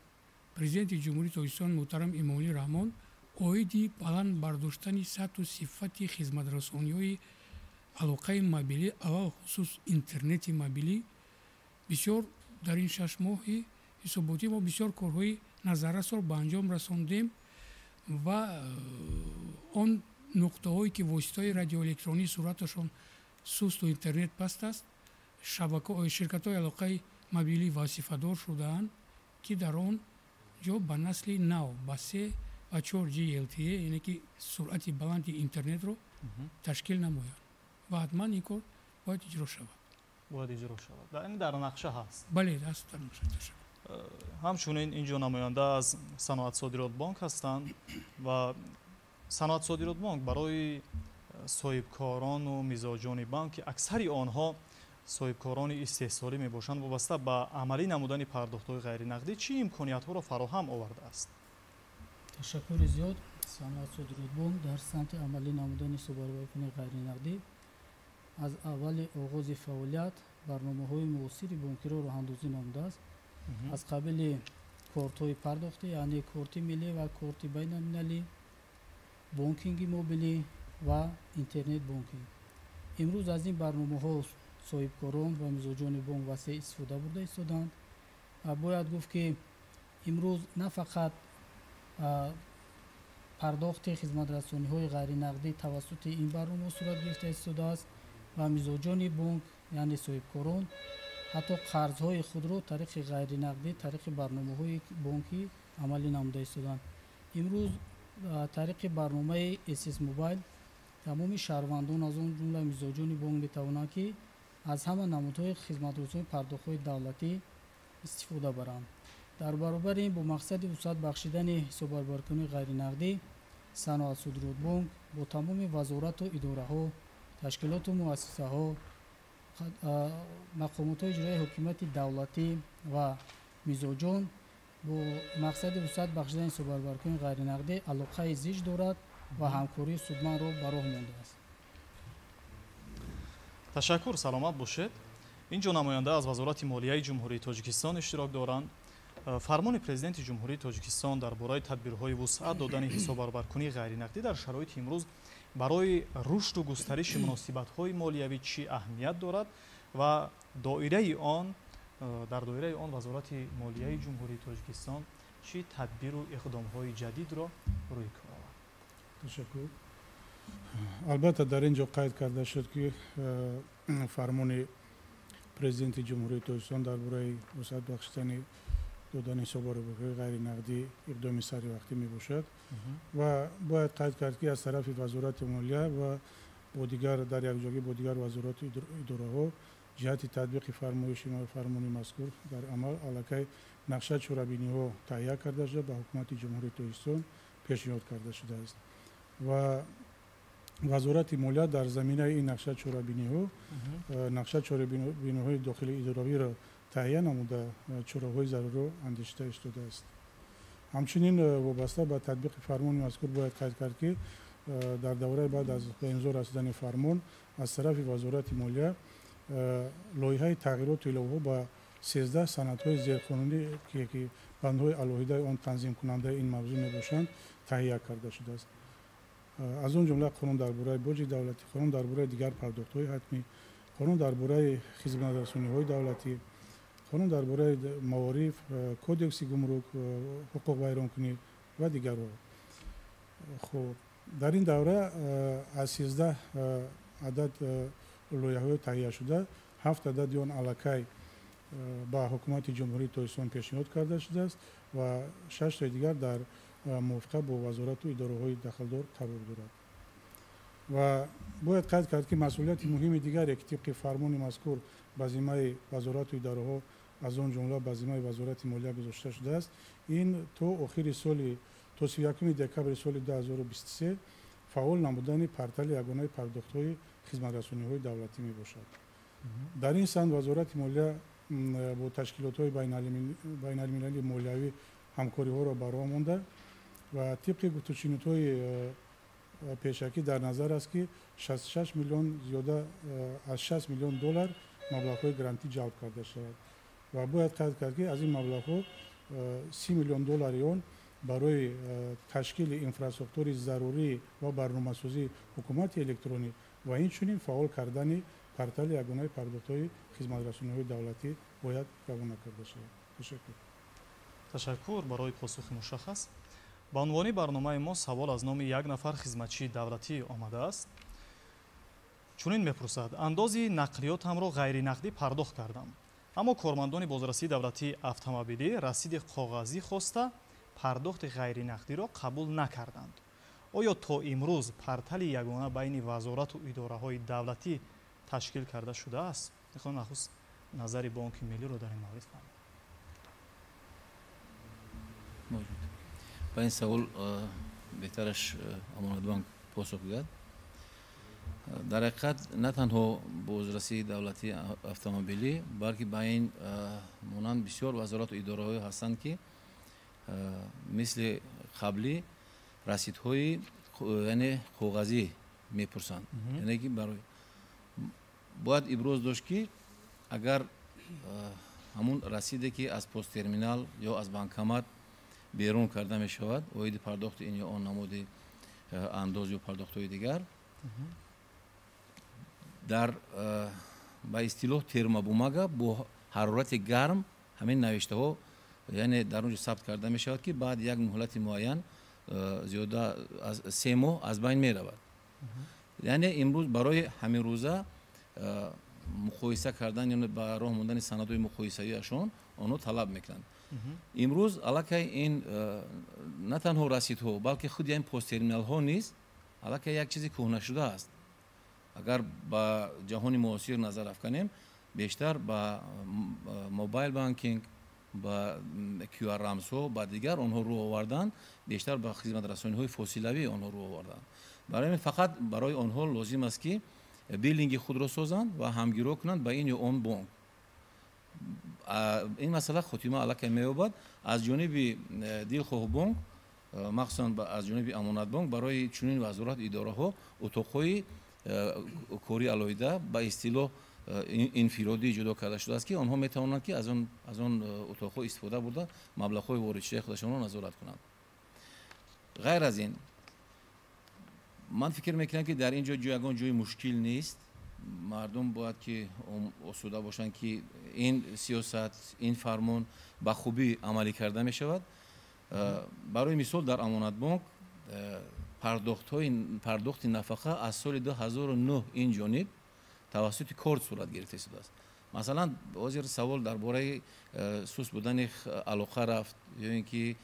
Президенти Ҷумҳурии Тоҷикистон муҳтарам Эмомалӣ Раҳмон оиди баланд бардоштани сатҳу сифати хизматрасониҳои алоқаи мобилӣ, алалхусус интернети мобилӣ, бисёр дар ин 6 моҳи ҳисоботӣ мо бисёр корҳои назаррасро ба анҷом расондем ва он нуқтаҳое, ки воситаҳои радиоэлектронӣ суръаташон сусту интернет паст аст, ширкатҳои алоқаи мобилӣ вазифадор шудаанд, ки дар он ҷо ба насли нав, ба се ва 4G LTE, яъне ки суръати баланди интернетро ташкил намоянд ва ҳатман ин кор бояд иҷро шавад. Бояд иҷро шавад, ин дар нақша ҳаст. Бале, аст дар нақша. Ташаккур. Ҳамчунин инҷо намоянда аз Саноат Содиротбонк ҳастанд ва Саноат Содиротбонк барои соҳибкорону мизоҷони банк, ки аксари онҳо соҳибкорони истеҳсолӣ мебошанд, вобаста ба амалӣ намудани пардохтҳои ғайринақдӣ чӣ имкониятҳоро фароҳам овардааст? Ташаккури зиёд. Саноат Содиротбонк дар самти амалӣ намудани ҳисоббаробаркунии ғайринақдӣ аз аввали оғози фаъолият барномаҳои муосири бонкиро роҳандозӣ намудааст, аз қабили кортҳои пардохтӣ, яъне корти миллӣ ва корти байналмилалӣ, бонкинги мобилӣ ва интернет бонкинг. Имрӯз аз ин барномаҳо соҳибкорон ва мизоҷони бонк васеъ истифода бурда истодаанд. Бояд гуфт, ки имрӯз на фақат пардохти хизматрасониҳои ғайринақдӣ тавассути ин барномаҳо сурат гирифта истодааст ва мизоҷони бонк, яъне соҳибкорон, ҳатто қарзҳои худро тариқи ғайринақдӣ, тариқи барномаҳои бонкӣ амалӣ намуда истодаанд. Имрӯз тариқи барномаи СС Мобайл тамоми шаҳрвандон, аз он ҷумла мизоҷони бонк, метавонанд, ки аз ҳама намудҳои хизматрасонии пардохтҳои давлатӣ истифода баранд. Дар баробари ин, бо мақсади вусъат бахшидани ҳисоббаробаркунии ғайринақдӣ, Саноат Содиротбонк бо тамоми вазорату идораҳо, ташкилоту муассисаҳо, мақомотҳои иҷроияи ҳокимияти давлатӣ ва мизоҷон бо мақсади вусъат бахшидани ҳисоббаробаркунии ғайринақдӣ алоқаи зич дорад ва ҳамкории судмандро ба роҳ мондааст. Ташаккур, саломат бошед. Инҷо намоянда аз Вазорати молияи Ҷумҳурии Тоҷикистон иштирок доранд. Фармони Президенти Ҷумҳурии Тоҷикистон дар бораи тадбирҳои вусъат додани ҳисоббаробаркунии ғайринақдӣ дар шароити имрӯз барои рушду густариши муносибатҳои молиявӣ чӣ аҳамият дорад ва доираи он дар доираи он Вазорати молияи Ҷумҳурии Тоҷикистон чӣ тадбиру иқдомҳои ҷадидро рӯй кор овард? Ташаккур. Албатта, дар ин ҷо қайд карда шуд, ки фармони Президенти Ҷумҳурии Тоҷикистон дар бораи вусъат бахшидани додани ҳисоббаробарии ғайринақдӣ иқдоми саривақтӣ мебошад ва бояд қайд кард, ки аз тарафи Вазорати молия ва бо дигар дар якҷоягӣ бо дигар вазорату идораҳо ҷиҳати татбиқи фармоиши фармони мазкур дар амал аллакай нақша чорабиниҳо таҳия карда шуда, ба Ҳукумати Ҷумҳурии Тоҷикистон пешниҳод карда шудааст ва Вазорати молия дар заминаи ин нақша чорабиниҳо нақша чорабиниҳои дохили идоравиро таҳия намуда, чораҳои заруриро андешида истодааст. Ҳамчунин, вобаста ба татбиқи фармони мазкур бояд қайд кард, ки дар давраи баъд аз ба имзо расидани фармон аз тарафи Вазорати молия лоиҳаи тағйироту иловаҳо ба 13 санадҳои зерқонунӣ, ки бандҳои алоҳидаи он танзимкунандаи ин мавзӯъ мебошанд, таҳия карда шудааст. Аз он ҷумла қонун дар бораи боҷи давлатӣ, қонун дар бораи дигар пардохтҳои ҳатмӣ, қонун дар бораи хизматрасониҳои давлатӣ, қонун дар бораи маориф, кодекси гумрук, ҳуқуқвайронкунӣ ва дигарҳо. Хуб, дар ин давра аз 13 адад лоиҳаҳои таҳияшуда ҳафт адади он аллакай ба Ҳукумати Ҷумҳурии Тоҷикистон пешниҳод карда шудааст ва шаштои дигар дар мувофиқа бо вазорату идораҳои дахлдор қарор дорад. Ва бояд қайд кард, ки масъулияти муҳими дигаре, ки тибқи фармони мазкур ба зиммаи вазорату идораҳо, аз он ҷумла ба зиммаи Вазорати молия гузошта шудааст, ин то охири соли то то 31 декабри соли 2023 фаъол намудани портали ягонаи пардохтҳои хизматрасониҳои давлатӣ мебошад. Дар ин самт Вазорати молия бо ташкилотҳои байналмилалии молиявӣ ҳамкориҳоро ба роҳ монда ва тибқи гуфтушунидҳои пешакӣ дар назар аст, ки 66 миллион, зиёда аз 60 миллион доллар маблағҳои грантӣ ҷалб карда шавад ва бояд қайд кард, ки аз ин маблағҳо 30 миллион доллари он барои ташкили инфрасохтори зарурӣ ва барномасозии ҳукумати электронӣ ва инчунин фаъол кардани портали ягонаи пардохтҳои хизматрасониҳои давлатӣ бояд равона карда шавад. Ташаккур. Ташаккур барои посухи мушаххас. Ба унвони барномаи мо савол аз номи як нафар хизматчии давлатӣ омадааст. Чунин мепурсад: андози нақлиётамро ғайринақдӣ пардохт кардам, аммо кормандони бозрасии давлатии автомобилӣ расиди коғазӣ хоста пардохти ғайринақдиро қабул накарданд. Оё то имрӯз портали ягона байни вазорату идораҳои давлатӣ ташкил карда шудааст? Мехоҳам нахуст назари Бонки Миллиро дар ин маврид фаҳмам. Ба ин савол беҳтараш Амонатбонк посух гӯяд. Дар ҳақиқат на танҳо бозрасии давлатии автомобилӣ, балки ба ин монанд бисёр вазорату идораҳое ҳастанд, ки мисли қаблӣ расидҳои, яъне коғазӣ мепурсанд. Яъне ки барои бояд иброз дошт, ки агар ҳамун расиде, ки аз посттерминал ё аз банкомат берун карда мешавад оиди пардохти ин ё он намуди андоз ё пардохтҳои дигар, дар ба истилоҳ термобумага бо ҳарорати гарм ҳамин навиштаҳо, яъне дар он ҷо сабт карда мешавад, ки баъд як муҳлати муайян, зиёда аз 3 моҳ, аз байн меравад. Яъне имрӯз барои ҳамин рӯза муқоиса кардан ё ба роҳ мондани санадҳои муқоисавиашон онҳо талаб мекунанд. Имрӯз аллакай ин на танҳо расидҳо, балки худи ин посттерминалҳо низ аллакай як чизи кӯҳнашуда аст. Агар ба ҷаҳони муосир назар афканем, бештар ба mobile banking, ба QR рамзҳо, ба дигар онҳо рӯ оварданд, бештар ба хизматрасониҳои фосилавӣ онҳо рӯ оварданд. Барои ҳамин фақат барои онҳо лозим аст, ки биллинги худро созанд ва ҳамгиро кунанд ба ин ё он бонк. Ин масъала хотима аллакай меёбад. Аз ҷониби дилхоҳ бонк, махсусан аз ҷониби Амонатбонк, барои чунин вазорат, идораҳо утоқҳои кори алоҳида, ба истилоҳ инфиродӣ ҷудо карда шудааст, ки онҳо метавонанд, ки аз он утоқҳо истифода бурда, маблағҳои воридшудаи худашонро назорат кунанд. Ғайр аз ин, ман фикр мекунам, ки дар ин ҷо ягон ҷои мушкил нест. Мардум бояд ки осуда бошанд, ки ин сиёсат, ин фармон ба хубӣ амалӣ карда мешавад. Барои мисол, дар Амонатбонк пардохтҳои пардохти нафақа аз соли 2009 ин ҷониб тавассути корт сурат гирифта истодааст. Масалан, ҳозир савол дар бораи суст будани алоқа рафт ё ин ки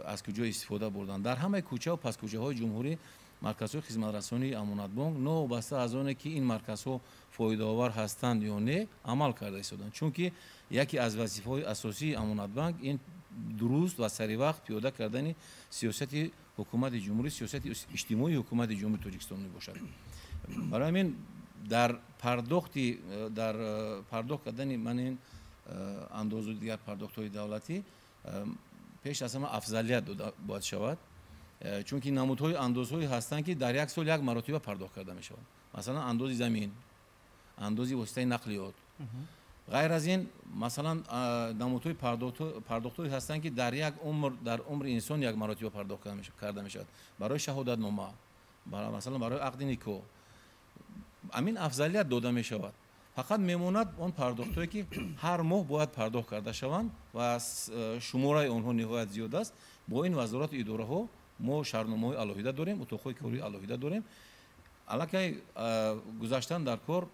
аз куҷо истифода бурданд. Дар ҳамаи кӯчаву пасткӯчаҳои ҷумҳурӣ марказҳои хизматрасонии Амонатбонк, новобаста аз оне ки ин марказҳо фоидаовар ҳастанд ё не, амал карда истоданд, чунки яке аз вазифаҳои асосии Амонатбанк ин дуруст ва саривақт пиёда кардани сиёсати ҳукумати ҷумҳурӣ, сиёсати иҷтимоии ҳукумати Ҷумҳурии Тоҷикистон мебошад. Барои ҳамин дар пардохт кардани ман ин андозу дигар пардохтҳои давлатӣ пеш аз ҳама афзалият дода бояд шавад, чунки намудҳои андозҳое ҳастанд, ки дар як сол як маротиба пардохт карда мешаванд, масалан, андози замин, андози воситаи нақлиёт. Ғайр аз ин, масалан, намудҳои пардохтҳое ҳастанд, ки дар як умр, дар умри инсон як маротиба пардохт карда мешавад, барои шаҳодатнома, масалан, барои ақди никоҳ. Ҳамин афзалият дода мешавад. Фақат мемонад он пардохтҳое, ки ҳар моҳ бояд пардохт карда шаванд ва шумораи онҳо ниҳоят зиёд аст. Бо ин вазорату идораҳо мо шартномаҳои алоҳида дорем, утоқҳои кории алоҳида дорем. Аллакай гузаштан дар кор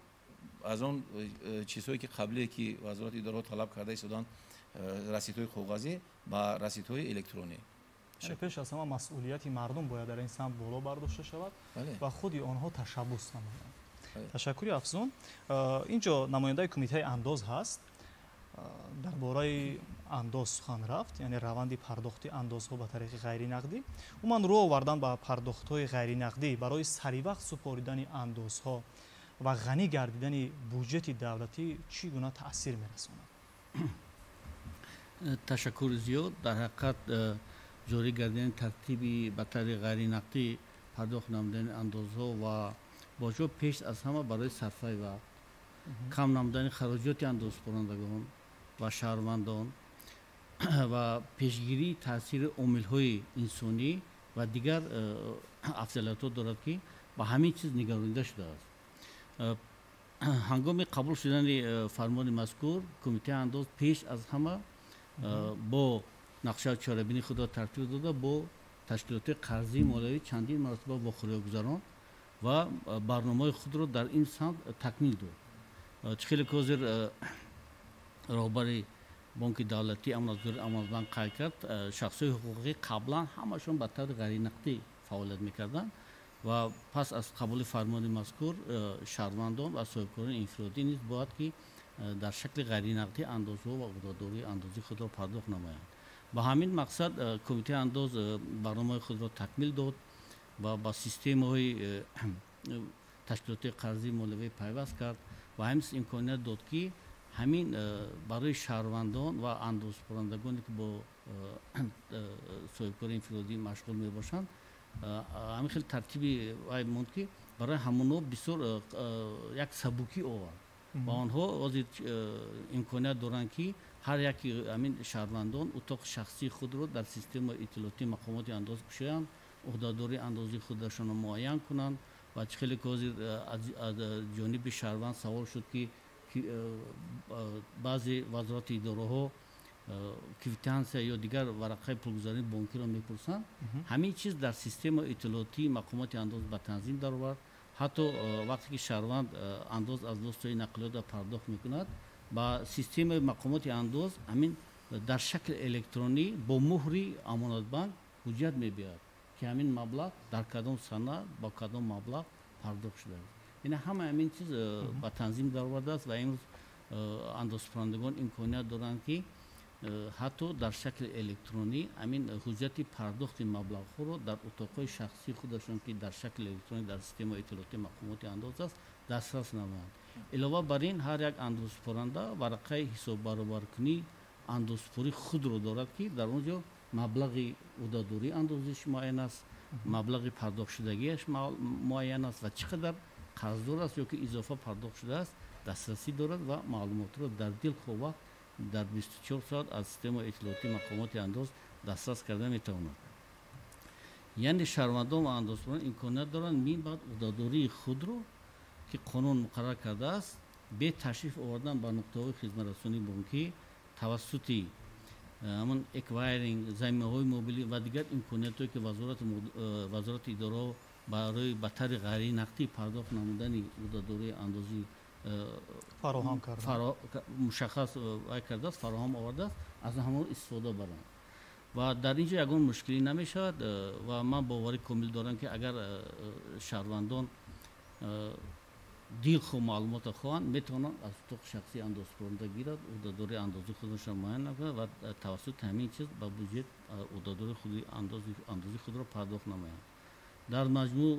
аз он чизҳое, ки қаблие ки вазорати идораҳо талаб карда истоданд, расидҳои коғазӣ, ба расидҳои электронӣ. Пеш аз ҳама масъулияти мардум бояд дар ин самт боло бардошта шавад ва худи онҳо ташаббус намоянд. Ташаккури афзун. Ин ҷо намояндаи кумитаи андоз ҳаст. Дар бораи андоз сухан рафт, яъне раванди пардохти андозҳо ба тариқи ғайринақдӣ, умуман рӯ овардан ба пардохтҳои ғайринақдӣ барои саривақт супоридани андозҳо ва ғанӣ гардидани буҷети давлатӣ чӣ гуна таъсир мерасонад? Ташаккури зиёд. Дар ҳақиқат ҷорӣ гардидани тартиби ба таври ғайринақдӣ пардохт намудани андозҳо ва боҷҳо пеш аз ҳама барои сарфаи вақт, кам намудани хароҷоти андозсупорандагон ва шаҳрвандон ва пешгирии таъсири омилҳои инсонӣ ва дигар афзалиятҳо дорад, ки ба ҳамин чиз нигаронида шудааст. Ҳангоми қабул шудани фармони мазкур кумитаи андоз пеш аз ҳама бо нақшаи чорабинии худро тартиб дода, бо ташкилотҳои қарзии молиявӣ чандин маротиба вохӯриҳо гузаронд ва барномаи худро дар ин самт такмил дод. Чӣ хеле ки ҳозир роҳбари бонки давлатӣ Амонатгузори Амонатбанк қайд кард, шахсҳои ҳуқуқӣ қаблан ҳамашон ба таври ғайринақдӣ фаъолият мекарданд ва пас аз қабули фармони мазкур шаҳрвандон ва соҳибкорони инфиродӣ низ бояд ки дар шакли ғайринақдӣ андозҳо ва уҳдадории андозии худро пардохт намоянд. Ба ҳамин мақсад кумитаи андоз барномаи худро такмил дод ва ба системаҳои ташкилотҳои қарзии молиявӣ пайваст кард ва ҳамин имконият дод, ки ҳамин барои шаҳрвандон ва андозсупорандагоне ки бо соҳибкори инфиродӣ машғул мебошанд, ҳамин хел тартиби вай монд, ки барои ҳамонҳо бисёр як сабукӣ овард ва онҳо ҳозир имконият доранд, ки ҳар яки ҳамин шаҳрвандон утоқи шахсии худро дар системаи иттилоотии мақомоти андоз кушоянд, уҳдадории андозии худашонро муайян кунанд. Ва чӣ хеле ки ҳозир аз ҷониби шаҳрванд савол шуд, ки баъзе вазорати идораҳо квитансия ё дигар варақаи пулгузарии бонкиро мепурсанд, ҳамин чиз дар системаи иттилоотии мақомоти андоз ба танзим даровард. Ҳатто вақте ки шаҳрванд андоз аз воситаи нақлиётро пардохт мекунад, ба системаи мақомоти андоз ҳамин дар шакли электронӣ бо муҳри Амонатбанк ҳуҷҷат мебиёяд, ки ҳамин маблағ дар кадом сана бо кадом маблағ пардохт шудааст. Яъне ҳама ҳамин чиз ба танзим даровардааст ва имрӯз андозсупорандагон имконият доранд, ки ҳатто дар шакли электронӣ ҳамин ҳуҷҷати пардохти маблағҳоро дар утоқҳои шахсии худашон, ки дар шакли электронӣ дар системаи иттилоотии мақомоти андоз аст, дастрас намоянд. Илова бар ин, ҳар як андозсупоранда варақаи ҳисоббаробаркунии андозсупории худро дорад, ки дар он ҷо маблағи уҳдадории андозиш муайян аст, маблағи пардохтшудагиаш муайян аст ва чӣ қадар қарздор аст ё ки изофа пардохт шудааст дастрасӣ дорад ва маълумотро дар дилхоҳ вақт дар 24 соат аз системаи иттилоотии мақомоти андоз дастрас карда метавонад. Яъне шаҳрвандон ва андозсупорон имконият доранд минбаъд уҳдадории худро, ки қонун муқаррар кардааст, бе ташриф овардан ба нуқтаҳои хизматрасонии бонкӣ тавассути ҳамон эквайринг, заминаҳои мобилӣ ва дигар имкониятҳое, ки вазорати идораҳо барои ба таври ғайринақдӣ пардохт намудани уҳдадории андозӣ фароҳам карда, мушаххас вай кардааст, фароҳам овардааст, аз ҳамон истифода баранд ва дар ин ҷо ягон мушкилӣ намешавад. Ва ман боварӣ комил дорам, ки агар шаҳрвандон дилхоҳ маълумотро хоҳанд, метавонанд аз утоқи шахсии андозсупоранда гирад, уҳдадории андозии худашро муайян накунад ва тавассути ҳамин чиз ба буҷет уҳдадории худи андозии худро пардохт намоянд. Дар маҷмӯъ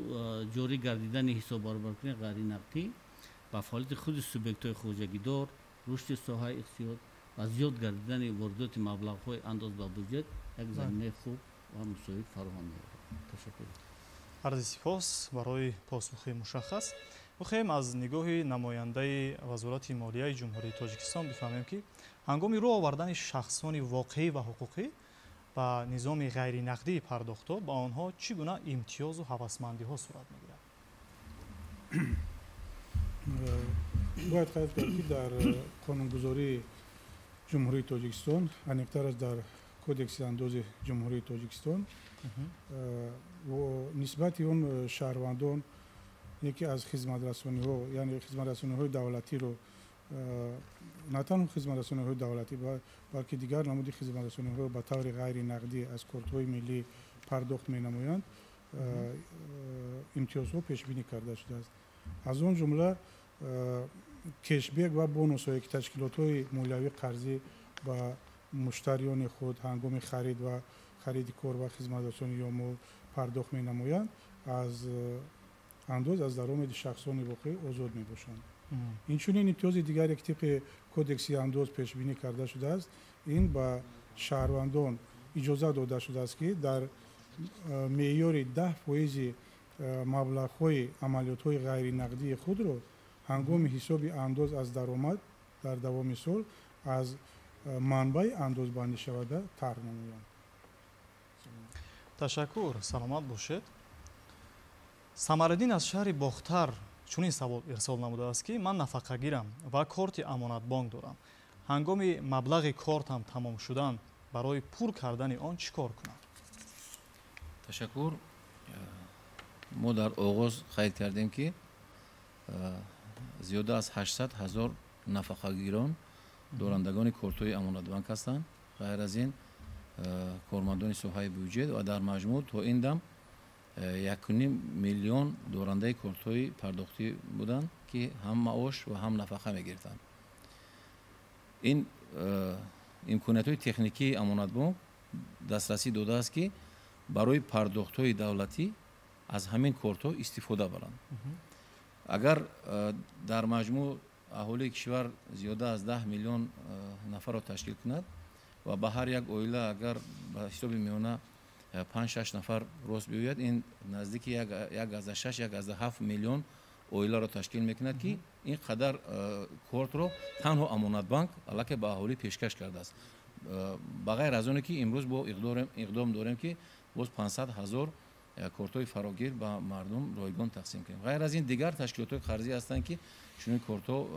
ҷорӣ гардидани ҳисоббаробаркунии ғайринақдӣ ба фаъолияти худи субъектҳои хоҷагидор, рушди соҳаи иқтисод ва зиёд гардидани воридоти маблағҳои андоз ба буҷет як заминаи хуб ва мусоид фароҳам меорад. Ташаккур. Арзи сипос барои посухи мушаххас. Мехоҳем аз нигоҳи намояндаи Вазорати молияи Ҷумҳурии Тоҷикистон бифаҳмем, ки ҳангоми рӯ овардани шахсони воқеӣ ва ҳуқуқӣ ба низоми ғайринақдии пардохтҳо ба онҳо чӣ гуна имтиёзу ҳавасмандиҳо сурат мегирад? Бояд қайд кард, ки дар қонунгузории Ҷумҳурии Тоҷикистон, аниқтар аз дар Кодекси андози Ҷумҳурии Тоҷикистон, нисбати он шаҳрвандон, яке аз хизматрасониҳо, яъне хизматрасониҳои давлатиро, на танҳо хизматрасониҳои давлатӣ, балки дигар намуди хизматрасониҳоро ба таври ғайринақдӣ аз кортҳои миллӣ пардохт менамоянд, имтиёзҳо пешбинӣ карда шудааст. Аз он ҷумла кешбек ва бонусҳое, ки ташкилотҳои молиявии қарзӣ ба Муштариёни худ ҳангоми харид ва хариди кор ва хизматрасонӣ ё мол пардохт менамоянд, аз андоз аз даромади шахсони воқеӣ озод мебошанд. Инчунин имтиёзи дигаре, ки тибқи кодекси андоз пешбинӣ карда шудааст, ин ба шаҳрвандон иҷоза дода шудааст, ки дар меъёри 10 фоизи маблағҳои амалиётҳои ғайринақдии худро ҳангоми ҳисоби андоз аз даромад дар давоми сол аз манбаи андозбандишаванда тарҳ намоянд. Ташаккур, саломат бошед. Самариддин аз шаҳри Бохтар чунин савол ирсол намудааст, ки ман нафақагирам ва корти Амонатбонк дорам. Ҳангоми маблағи кортам тамом шудан, барои пур кардани он чӣ кор кунам? Ташаккур. Мо дар оғоз қайд кардем, ки зиёда аз 800 ҳазор нафақагирон дорандагони кортҳои Амонатбанк ҳастанд. Ғайр аз ин, кормандони соҳаи бюҷет ва дар маҷмӯъ то ин дам 1,5 миллион дорандаи кортҳои пардохтӣ буданд, ки ҳам маош ва ҳам нафақа мегирифтанд. Ин имкониятҳои техникии Амонатбонк дастрасӣ додааст, ки барои пардохтҳои давлатӣ аз ҳамин кортҳо истифода баранд. Агар дар маҷмӯъ аҳолии кишвар зиёда аз 10 миллион нафарро ташкил кунад ва ба ҳар як оила агар ба ҳисоби миёна панҷ шаш нафар рост биёяд, ин наздики 1,6, 1,7 миллион оиларо ташкил мекунад, ки ин қадар кортро танҳо Амонатбанк аллакай ба аҳолӣ пешкаш кардааст. Ба ғайр аз оне ки имрӯз бо иқдом дорем, ки боз 500 ҳазор кортҳои фарогир ба мардум ройгон тақсим кунем. Ғайр аз ин, дигар ташкилотҳои қарзӣ ҳастанд, ки чунин кортҳо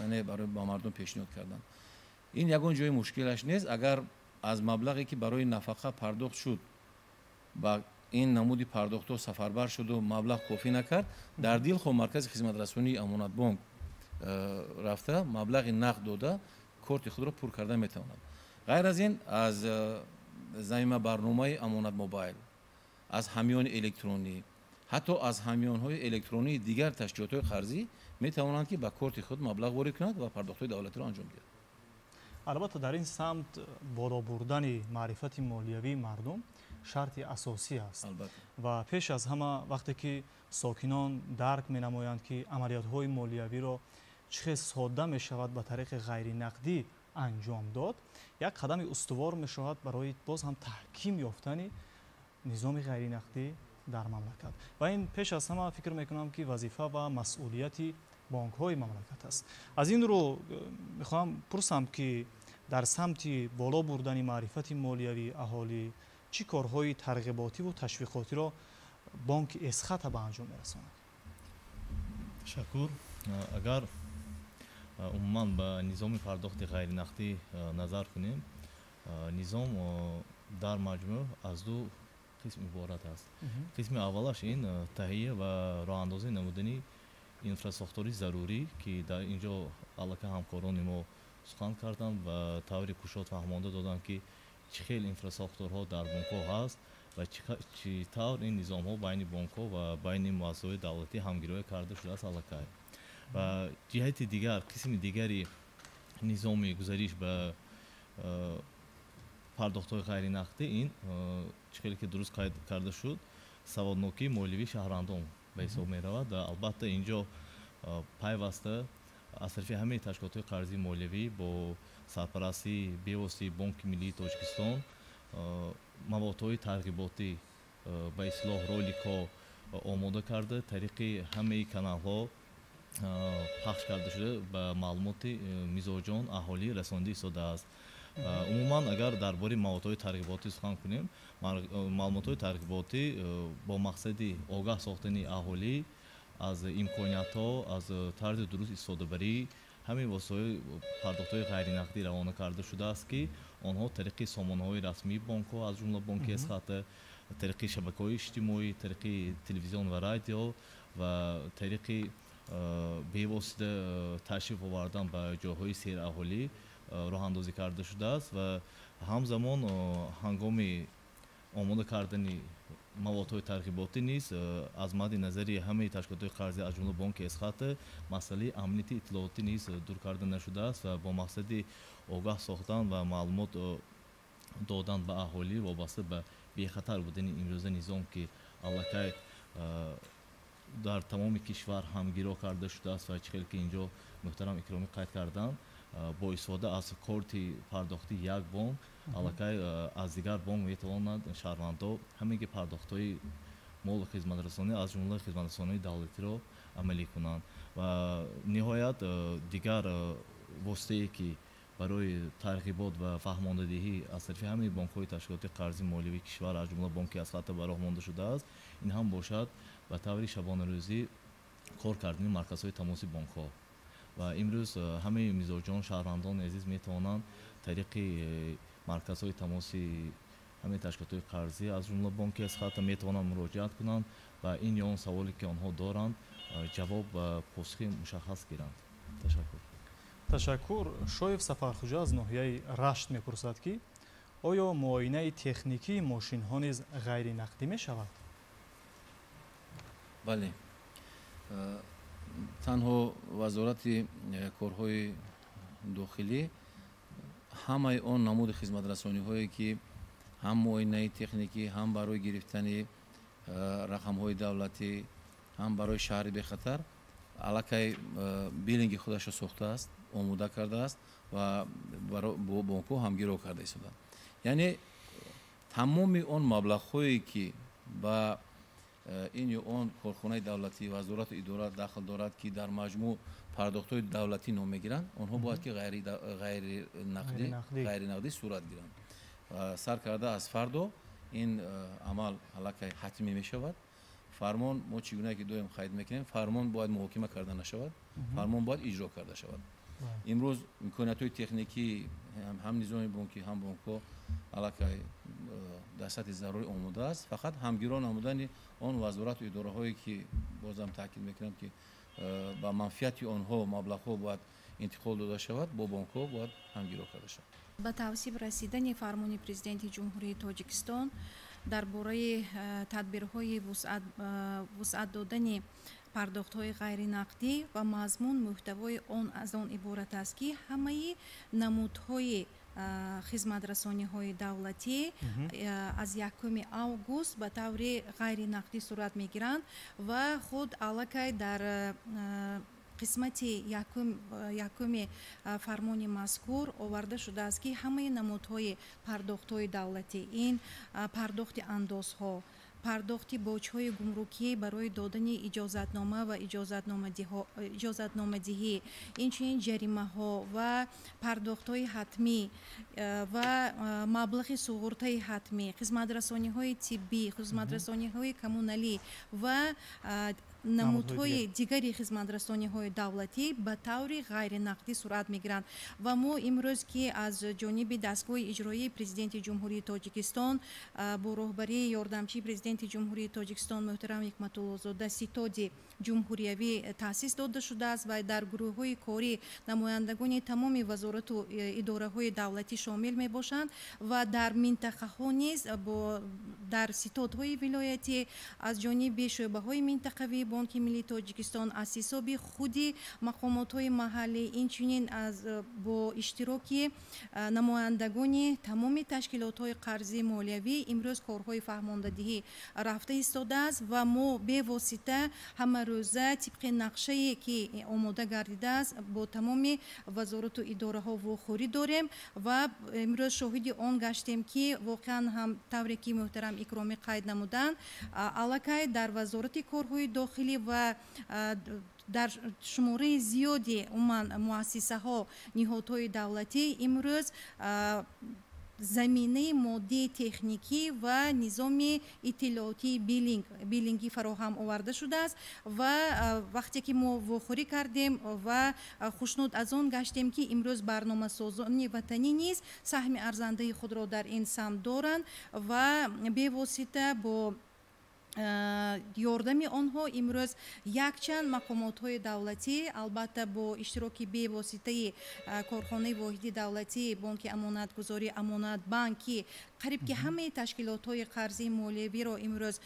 яъне барои ба мардум пешниҳод карданд. Ин ягон ҷои мушкилаш нест. Агар аз маблағе, ки барои нафақа пардохт шуд, ба ин намуди пардохтҳо сафарбар шуду маблағ кофӣ накард, дар дилхоҳ маркази хизматрасонии Амонатбонк рафта, маблағи нақд дода, корти худро пур карда метавонад. Ғайр аз ин, аз замима барномаи Амонат Мобайл, аз ҳамёни электронӣ, ҳатто аз ҳамёнҳои электронии дигар ташкилотҳои қарзӣ метавонанд, ки ба корти худ маблағ ворид кунанд ва пардохтҳои давлатиро анҷом диҳанд. Албатта, дар ин самт боло бурдани маърифати молиявии мардум шарти асосӣ аст. Ва пеш аз ҳама, вақте ки сокинон дарк менамоянд, ки амалиётҳои молиявиро чӣ хел содда мешавад ба тариқи ғайринақдӣ анҷом дод, як қадами устувор мешавад барои боз ҳам таҳким ёфтани низоми ғайринақдӣ дар мамлакат. Ва ин пеш аз ҳама, фикр мекунам, ки вазифа ва масъулияти бонкҳои мамлакат аст. Аз ин рӯ мехоҳам пурсам, ки дар самти боло бурдани маърифати молиявии аҳолӣ чӣ корҳои тарғиботиву ташвиқотиро бонки Эсхата ба анҷом мерасонад? Ташаккур. Агар умуман ба низоми пардохти ғайринақдӣ назар кунем, низом дар маҷмӯъ аз ду қисм иборат аст. Қисми аввалаш ин таҳия ва роҳандозӣ намудани инфрасохтори зарурӣ, ки дар ин ҷо аллакай ҳамкорони мо сухан карданд ва таври кушод фаҳмонда доданд, ки чӣ хел инфрасохторҳо дар бонкҳо ҳаст ва чӣ тавр ин низомҳо байни бонкҳо ва байни муассисаҳои давлатӣ ҳамгироӣ карда шудааст аллакай. Ва ҷиҳати дигар, қисми дигари низоми гузариш ба пардохтҳои ғайринақдӣ ин, чӣ хеле ки дуруст қайд карда шуд, саводнокии молиявии шаҳрвандон ба ҳисоб меравад. Ва албатта, ин ҷо пайваста аз тарафи ҳамаи ташкилотҳои қарзии молиявӣ бо сарпарастии бевоситаи Бонки Миллии Тоҷикистон маводҳои тарғиботӣ, ба истилоҳ роликҳо омода карда, тариқи ҳамаи каналҳо пахш карда шуда, ба маълумоти мизоҷон, аҳолӣ расонида истодааст. Умуман, агар дар бораи маводҳои тарғиботӣ сухан кунем, маълумотҳои тарғиботӣ бо мақсади огаҳ сохтани аҳолӣ аз имкониятҳо, аз тарзи дуруст истифодабарии ҳамин воситаҳои пардохтҳои ғайринақдӣ равона карда шудааст, ки онҳо тариқи сомонаҳои расмии бонкҳо, аз ҷумла бонки Эсхата, тариқи шабакаҳои иҷтимоӣ, тариқи телевизион ва радио ва тариқи бевосита ташриф овардан ба ҷойҳои сераҳолӣ роҳандозӣ карда шудааст. Ва ҳамзамон, ҳангоми омода кардани маводҳои тарғиботӣ низ аз мадди назари ҳамаи ташкилотҳои қарзӣ, аз ҷумла бонки Эсхата, масъалаи амнияти иттилоотӣ низ дур карда нашудааст ва бо мақсади огаҳ сохтан ва маълумот додан ба аҳолӣ вобаста ба бехатар будани имрӯза низом, ки аллакай дар тамоми кишвар ҳамгиро карда шудааст ва чӣ хел ки инҷо муҳтарам Икромӣ қайд карданд, бо истифода аз корти пардохти як бонк аллакай аз дигар бонк метавонанд шаҳрвандо ҳамаги пардохтҳои молу хизматрасонӣ, аз ҷумла хизматрасонии давлатиро амалӣ кунанд. Ва ниҳоят дигар воситае, ки барои тарғибот ва фаҳмондадиҳӣ аз тарафи ҳамаи бонкҳои ташкилоти қарзи молиявии кишвар, аз ҷумла бонки Эсхата, ба роҳ монда шудааст, ин ҳам бошад ба таври шабонарӯзӣ кор кардани марказҳои тамоси бонкҳо. Ва имрӯз ҳамаи мизоҷон, шаҳрвандони азиз метавонанд тариқи марказҳои тамоси ҳамаи ташкилотҳои қарзӣ, аз ҷумла бонки Эсхата, метавонанд муроҷиат кунанд ва ин ё он саволе, ки онҳо доранд, ҷавоб ва посухи мушаххас гиранд. Ташаккур. Ташаккур. Шоев Сафархуҷа аз ноҳияи Рашт мепурсад, ки оё муоинаи техникии мошинҳо низ ғайринақдӣ мешавад? Бале, танҳо Вазорати корҳои дохилӣ ҳамаи он намуди хизматрасониҳое, ки ҳам муоинаи техникӣ, ҳам барои гирифтани рақамҳои давлатӣ, ҳам барои шаҳри бехатар, аллакай биллинги худашро сохтааст, омода кардааст ва бо бонкҳо ҳамгиро карда истодааст. Яъне тамоми он маблағҳое, ки ба ин ё он корхонаи давлатӣ, вазорату идора дахл дорад, ки дар маҷмӯъ пардохтҳои давлатӣ ном мегиранд, онҳо бояд ки ғайринақдӣ сурат гиранд. Сар карда аз фардо ин амал аллакай ҳатмӣ мешавад. Фармон мо чӣ гуна ки доим қайд мекунем, фармон бояд муҳокима карда нашавад, фармон бояд иҷро карда шавад. Имрӯз имкониятҳои техникӣ ҳам низоми бонкӣ, ҳам бонкҳо аллакай дар сатҳи зарурӣ омода аст. Фақат ҳамгиро намудани он вазорату идораҳое, ки бозам таъкид мекунам, ки ба манфиати онҳо маблағҳо бояд интиқол дода шавад, бо бонкҳо бояд ҳамгиро карда шавад. Ба тавсиб расидани фармони Президенти Ҷумҳурии Тоҷикистон дар бораи тадбирҳои вусъат додани пардохтҳои ғайринақдӣ ва мазмун муҳтавои он аз он иборат аст, ки ҳамаи намудҳои хизматрасониҳои давлатӣ аз 1 август ба таври ғайринақдӣ сурат мегиранд ва худ аллакай дар қисмати якуми фармони мазкур оварда шудааст, ки ҳамаи намудҳои пардохтҳои давлатӣ, ин пардохти андозҳо, пардохти боҷҳои гумрукӣ барои додани иҷозатнома ва иҷозатномадиҳӣ, инчунин ҷаримаҳо ва пардохтҳои ҳатмӣ ва маблағи суғуртаи ҳатмӣ, хизматрасониҳои тиббӣ, хизматрасониҳои коммуналӣ ва намудҳои дигари хизматрасониҳои давлатӣ ба таври ғайринақдӣ сурат мегиранд. Ва мо имрӯз, ки аз ҷониби дастгоҳи иҷроии Президенти Ҷумҳурии Тоҷикистон бо роҳбарии ёрдамчии Президенти Ҷумҳурии Тоҷикистон муҳтарам Ҳикматуллозода ситоди ҷумҳуриявӣ таъсис дода шудааст ва дар гурӯҳҳои корӣ намояндагони тамоми вазорату идораҳои давлатӣ шомил мебошанд ва дар минтақаҳо низ дар ситодҳои вилоятӣ аз ҷониби шӯъбаҳои минтақавии Бонки Миллии Тоҷикистон аз ҳисоби худи мақомотҳои маҳаллӣ, инчунин бо иштироки намояндагони тамоми ташкилотҳои қарзии молиявӣ имрӯз корҳои фаҳмондадиҳӣ рафта истодааст ва мо бевосита ҳамарӯза тибқи нақшае, ки омода гардидааст, бо тамоми вазорату идораҳо вохӯрӣ дорем ва имрӯз шоҳиди он гаштем, ки воқеан ҳам тавре ки муҳтарам Икромӣ қайд намуданд, аллакай дар Вазорати корҳои дохилӣ ва дар шумораи зиёди умуман муассисаҳо, ниҳодҳои давлатӣ имрӯз заминаи моддии техникӣ ва низоми иттилоотии биллингӣ фароҳам оварда шудааст ва вақте ки мо вохӯрӣ кардем ва хушнуд аз он гаштем, ки имрӯз барномасозони ватанӣ низ саҳми арзандаи худро дар ин самт доранд ва бевосита бо ёрдами онҳо имрӯз якчанд мақомотҳои давлатӣ, албатта бо иштироки бевоситаи корхонаи воҳиди давлатии Бонки Амонатгузорӣ Амонатбанк, ки Қариб ки ҳамаи ташкилотҳои қарзии молиявиро имрӯз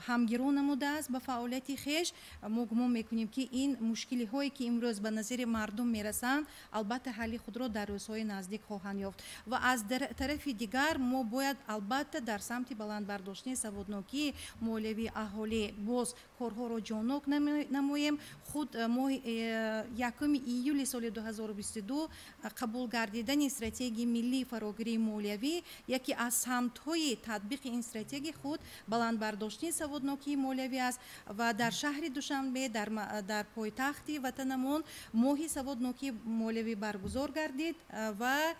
ҳамгиро намудааст ба фаъолияти хеш. Мо гумон мекунем, ки ин мушкилиҳое, ки имрӯз ба назари мардум мерасанд, албатта ҳалли худро дар рӯзҳои наздик хоҳанд ёфт. Ва аз тарафи дигар мо бояд албатта дар самти баланд бардоштани саводнокии молиявии аҳолӣ боз корҳоро ҷоннок намоем. Худ моҳи 1 июли соли 2022 қабул гардидани стратегияи миллии фарогирии молиявӣ, яке аз самтҳои татбиқи ин стратегия худ баланд бардоштани саводнокии молиявӣ аст. Ва дар шаҳри Душанбе, дар пойтахти ватанамон, моҳи саводнокии молиявӣ баргузор гардид ва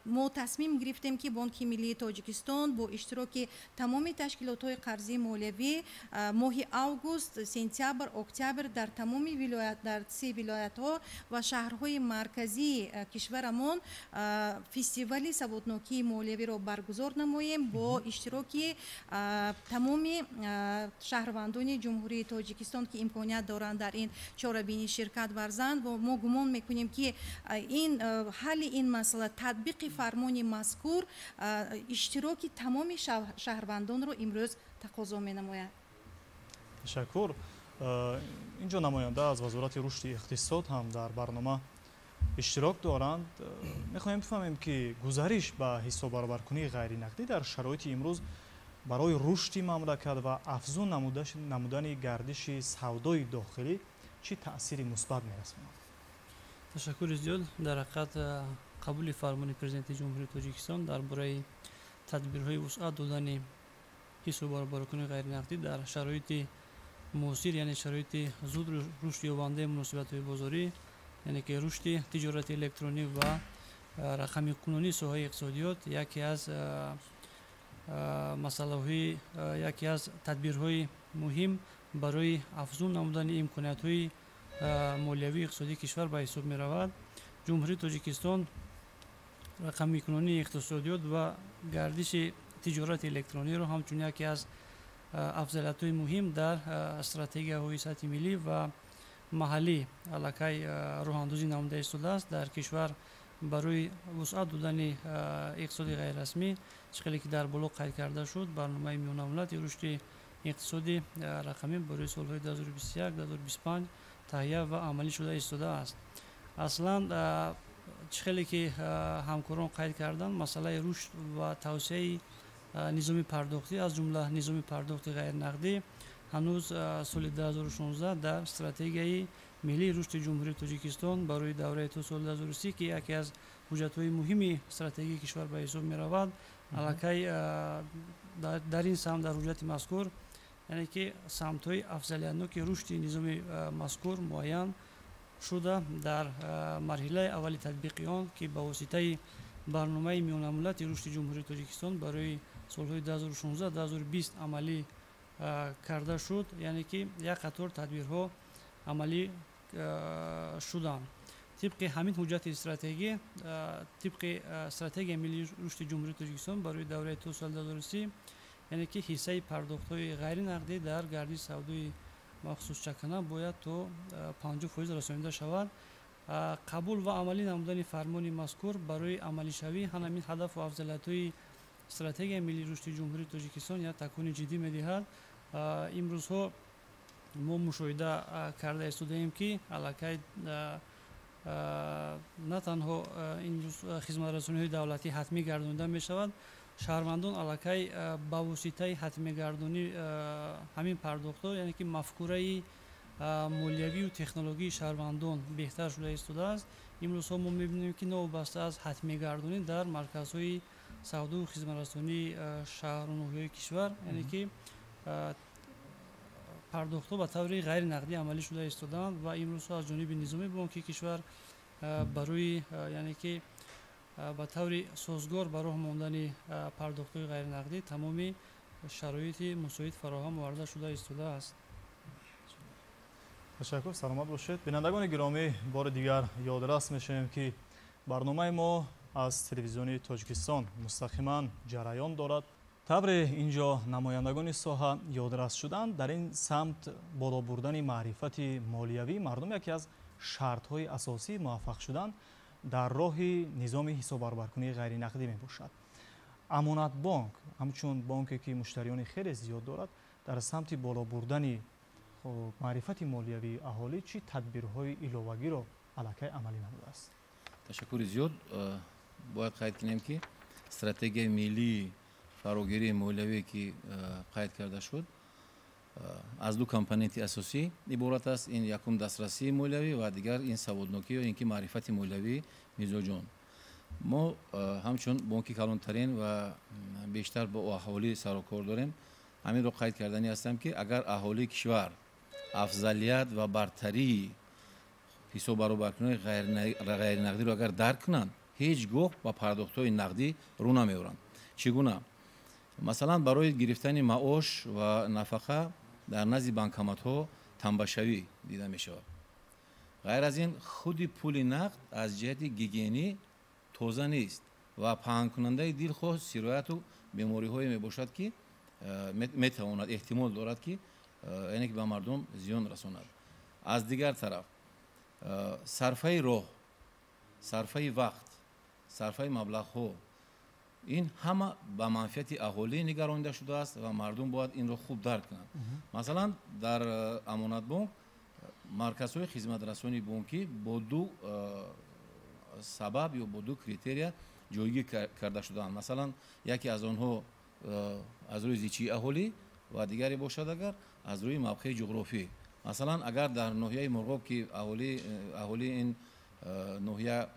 мо тасмим гирифтем, ки Бонки миллии Тоҷикистон бо иштироки тамоми ташкилотҳои қарзии молиявӣ моҳи август, сентябр, октябр дар тамоми вилоят, дар се вилоятҳо ва шаҳрҳои марказии кишварамон фестивали саводнокии молиявиро баргузор намоем бо иштироки тамоми шаҳрвандони Ҷумҳурии Тоҷикистон, ки имконият доранд дар ин чорабинӣ ширкат варзанд. Ва мо гумон мекунем, ки ин ҳалли ин масъала, татбиқи фармони мазкур иштироки тамоми шаҳрвандонро имрӯз тақозо менамояд. Ташаккур. Инҷо намоянда аз Вазорати рушди иқтисод ҳам дар барнома иштирок доранд. Мехоҳем бифаҳмем, ки гузариш ба ҳисоббаробаркунии ғайринақдӣ дар шароити имрӯз барои рушди мамлакат ва афзун намудани гардиши савдои дохилӣ чӣ таъсири мусбат мерасонад? Ташаккури зиёд. Дар ҳақиқат, қабули фармони Президенти Ҷумҳурии Тоҷикистон дар бораи тадбирҳои вусъат додани ҳисоббаробаркунии ғайринақдӣ дар шароити муосир, яъне шароити зуд рушд ёбандаи муносибатҳои бозорӣ, яъне ки рушди тиҷорати электронӣ ва рақамикунонии соҳаи иқтисодиёт, яке аз масъалаҳои, яке аз тадбирҳои муҳим барои афзун намудани имкониятҳои молиявии иқтисодии кишвар ба ҳисоб меравад. Ҷумҳурии Тоҷикистон рақамикунонии иқтисодиёт ва гардиши тиҷорати электрониро ҳамчун яке аз афзалиятҳои муҳим дар стратегияҳои сатҳи миллӣ ва маҳаллӣ аллакай роҳандозӣ намуда истодааст. Дар кишвар барои вусъат додани иқтисоди ғайрирасмӣ, чӣ хеле ки дар боло қайд карда шуд, барномаи миёнамуҳлати рушди иқтисоди рақамӣ барои солҳои 2021-2025 таҳия ва амалӣ шуда истодааст. Аслан, чӣ хеле ки ҳамкорон қайд карданд, масъалаи рушд ва тавсеаи низоми пардохтӣ, аз ҷумла низоми пардохти ғайринақдӣ, ҳанӯз соли 2016 дар стратегияи миллии рушди Ҷумҳурии Тоҷикистон барои давраи то соли 2030, ки яке аз ҳуҷҷатҳои муҳими стратегияи кишвар ба ҳисоб меравад, аллакай дар ин самт, дар ҳуҷҷати мазкур, яъне ки самтҳои афзалиятноки рушди низоми мазкур муайян шуда, дар марҳилаи аввали татбиқи он, ки ба воситаи барномаи миёнамуҳлати рушди Ҷумҳурии Тоҷикистон барои солҳои 2016-2020 амалӣ карда шуд, яъне ки як қатор тадбирҳо амалӣ шуданд. Тибқи ҳамин ҳуҷҷати стратегӣ, тибқи стратегияи миллии рушди Ҷумҳурии Тоҷикистон барои давраи то соли 2030, яъне ки ҳиссаи пардохтҳои ғайринақдӣ дар гардиши савдои махсус чакана бояд то 50% расонида шавад. Қабул ва амалӣ намудани фармони мазкур барои амалишавии ҳамин ҳадафу афзалиятҳои стратегияи миллии рушди Ҷумҳурии Тоҷикистон як такони ҷиддӣ медиҳад. Имрӯзҳо мо мушоҳида карда истодаем, ки аллакай на танҳо имрӯз хизматрасониҳои давлатӣ ҳатмӣ гардонида мешавад, шаҳрвандон аллакай ба воситаи ҳатмигардонӣ ҳамин пардохтҳо, яъне ки мафкураи молиявию технологии шаҳрвандон беҳтар шуда истодааст. Имрӯзҳо мо мебинем, ки новобаста аз ҳатмигардонӣ дар марказҳои савдову хизматрасонии шаҳру ноҳияҳои кишвар, яъне ки пардохтҳо ба таври ғайринақдӣ амалӣ шуда истодаанд. Ва имрӯзҳо аз ҷониби низоми бонкии кишвар барои, яъне ки ба таври созгор ба роҳ мондани пардохтҳои ғайринақдӣ тамоми шароити мусоид фароҳам оварда шуда истодааст. Ташаккур, саломат бошед. Бинандагони гиромӣ, бори дигар ёдрас мешавем, ки барномаи мо аз телевизиони Тоҷикистон мустақиман ҷараён дорад. Тавре ин ҷо намояндагони соҳа ёдрас шуданд, дар ин самт боло бурдани маърифати молиявии мардум яке аз шартҳои асосии муваффақ шудан дар роҳи низоми ҳисоббаробаркунии ғайринақдӣ мебошад. Амонатбонк ҳамчун бонке ки муштариёни хеле зиёд дорад, дар самти боло бурдани маърифати молиявии аҳолӣ чӣ тадбирҳои иловагиро аллакай амалӣ намудааст? Ташаккури зиёд. Бояд қайд кунем, ки стратегияи миллии фарогирии молиявие, ки қайд карда шуд, аз ду компоненти асосӣ иборат аст. Ин якум дастрасии молиявӣ ва дигар ин саводнокӣ ё ин ки маърифати молиявии мизоҷон. Мо ҳамчун бонки калонтарин ва бештар бо аҳолӣ сарукор дорем. Ҳаминро қайд карданӣ ҳастам, ки агар аҳолии кишвар афзалият ва бартарии ҳисоббаробаркуниҳои ғайринақдиро агар дарк кунанд, ҳеҷ гоҳ ба пардохтҳои нақдӣ рӯ намеоранд. Чӣ гуна? Масалан, барои гирифтани маош ва нафақа дар назди банкоматҳо танбашавӣ дида мешавад. Ғайр аз ин, худи пули нақд аз ҷиҳати гигиенӣ тоза нест ва паҳнкунандаи дилхоҳ сирояту бемориҳое мебошад, ки метавонад, эҳтимол дорад, ки яъне ки ба мардум зиён расонад. Аз дигар тараф, сарфаи роҳ, сарфаи вақт, сарфаи маблағҳо, ин ҳама ба манфиати аҳолӣ нигаронида шудааст ва мардум бояд инро хуб дарк кунанд. Масалан, дар Амонатбонк марказҳои хизматрасонии бонкӣ бо ду сабаб ё бо ду критерия ҷойгир карда шудаанд. Масалан, яке аз онҳо аз рӯи зичии аҳолӣ ва дигаре бошад агар аз рӯи мавқеи ҷуғрофӣ. Масалан, агар дар ноҳияи Мурғоб, ки аҳолии ин ноҳия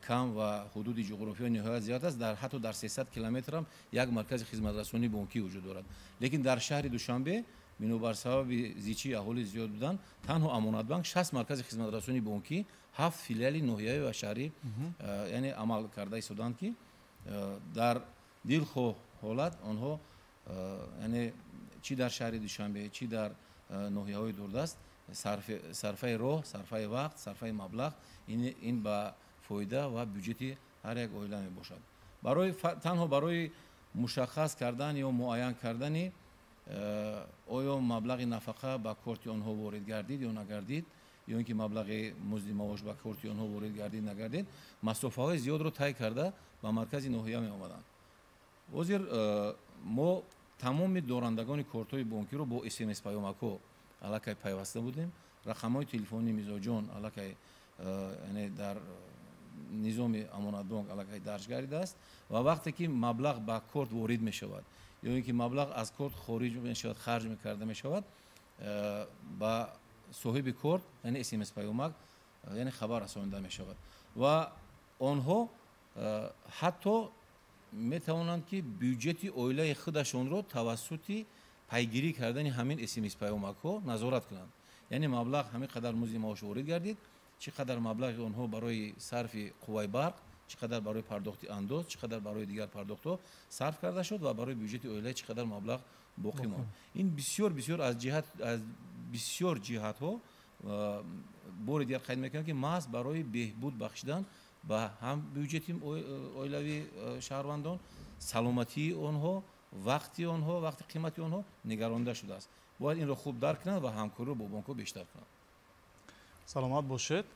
кам ва ҳудуди ҷуғрофиё ниҳоят зиёд аст, дар ҳатто дар 300 километрам як маркази хизматрасонии бонкӣ вуҷуд дорад. Лекин дар шаҳри Душанбе бинобар сабаби зичии аҳолӣ зиёд будан, танҳо Амонатбанк 60 маркази хизматрасонии бонкӣ, 7 филиали ноҳиявӣ ва шаҳрӣ яъне амал карда истоданд, ки дар дилхоҳ ҳолат онҳо яъне чӣ дар шаҳри Душанбе, чӣ дар ноҳияҳои дурдаст сарфаи роҳ, сарфаи вақт, сарфаи маблағ ин ба фоида ва бюҷети ҳар як оила мебошад. Танҳо барои мушаххас кардан ё муайян кардани оё маблағи нафақа ба корти онҳо ворид гардид ё нагардид, ё ин ки маблағи музди маош ба корти онҳо ворид гардид нагардид, масофаҳои зиёдро тай карда ба маркази ноҳия меомаданд. Ҳозир мо тамоми дорандагони кортҳои бонкиро бо смс паёмакҳо аллакай пайваста будем. Рақамҳои телефонии мизоҷон аллакай яъне дар низоми Амонатбонк аллакай дарҷ гардидааст ва вақте ки маблағ ба корт ворид мешавад ё ин ки маблағ аз корт хориҷ мешавад, харҷ карда мешавад, ба соҳиби корт яъне смс паёмак яъне хабар расонида мешавад ва онҳо ҳатто метавонанд, ки бюҷети оилаи худашонро тавассути пайгирӣ кардани ҳамин смс паёмакҳо назорат кунанд. Яъне маблағ ҳамин қадар музди маош ворид гардид, чӣ қадар маблағи онҳо барои сарфи қувваи барқ, чӣ қадар барои пардохти андоз, чӣ қадар барои дигар пардохтҳо сарф карда шуд ва барои бюҷети оила чӣ қадар маблағ боқӣ монд. Ин бисёр бисёр аз ҷиҳат, аз бисёр ҷиҳатҳо бори дигар қайд мекунам, ки маҳз барои беҳбуд бахшидан ба ҳам бюҷети оилавии шаҳрвандон, саломатии онҳо, вақти онҳо, вақти қимати онҳо нигаронида шудааст. Бояд инро хуб дарк кунанд ва ҳамкориро бо бонкҳо бештар кунанд. Саломат бошед.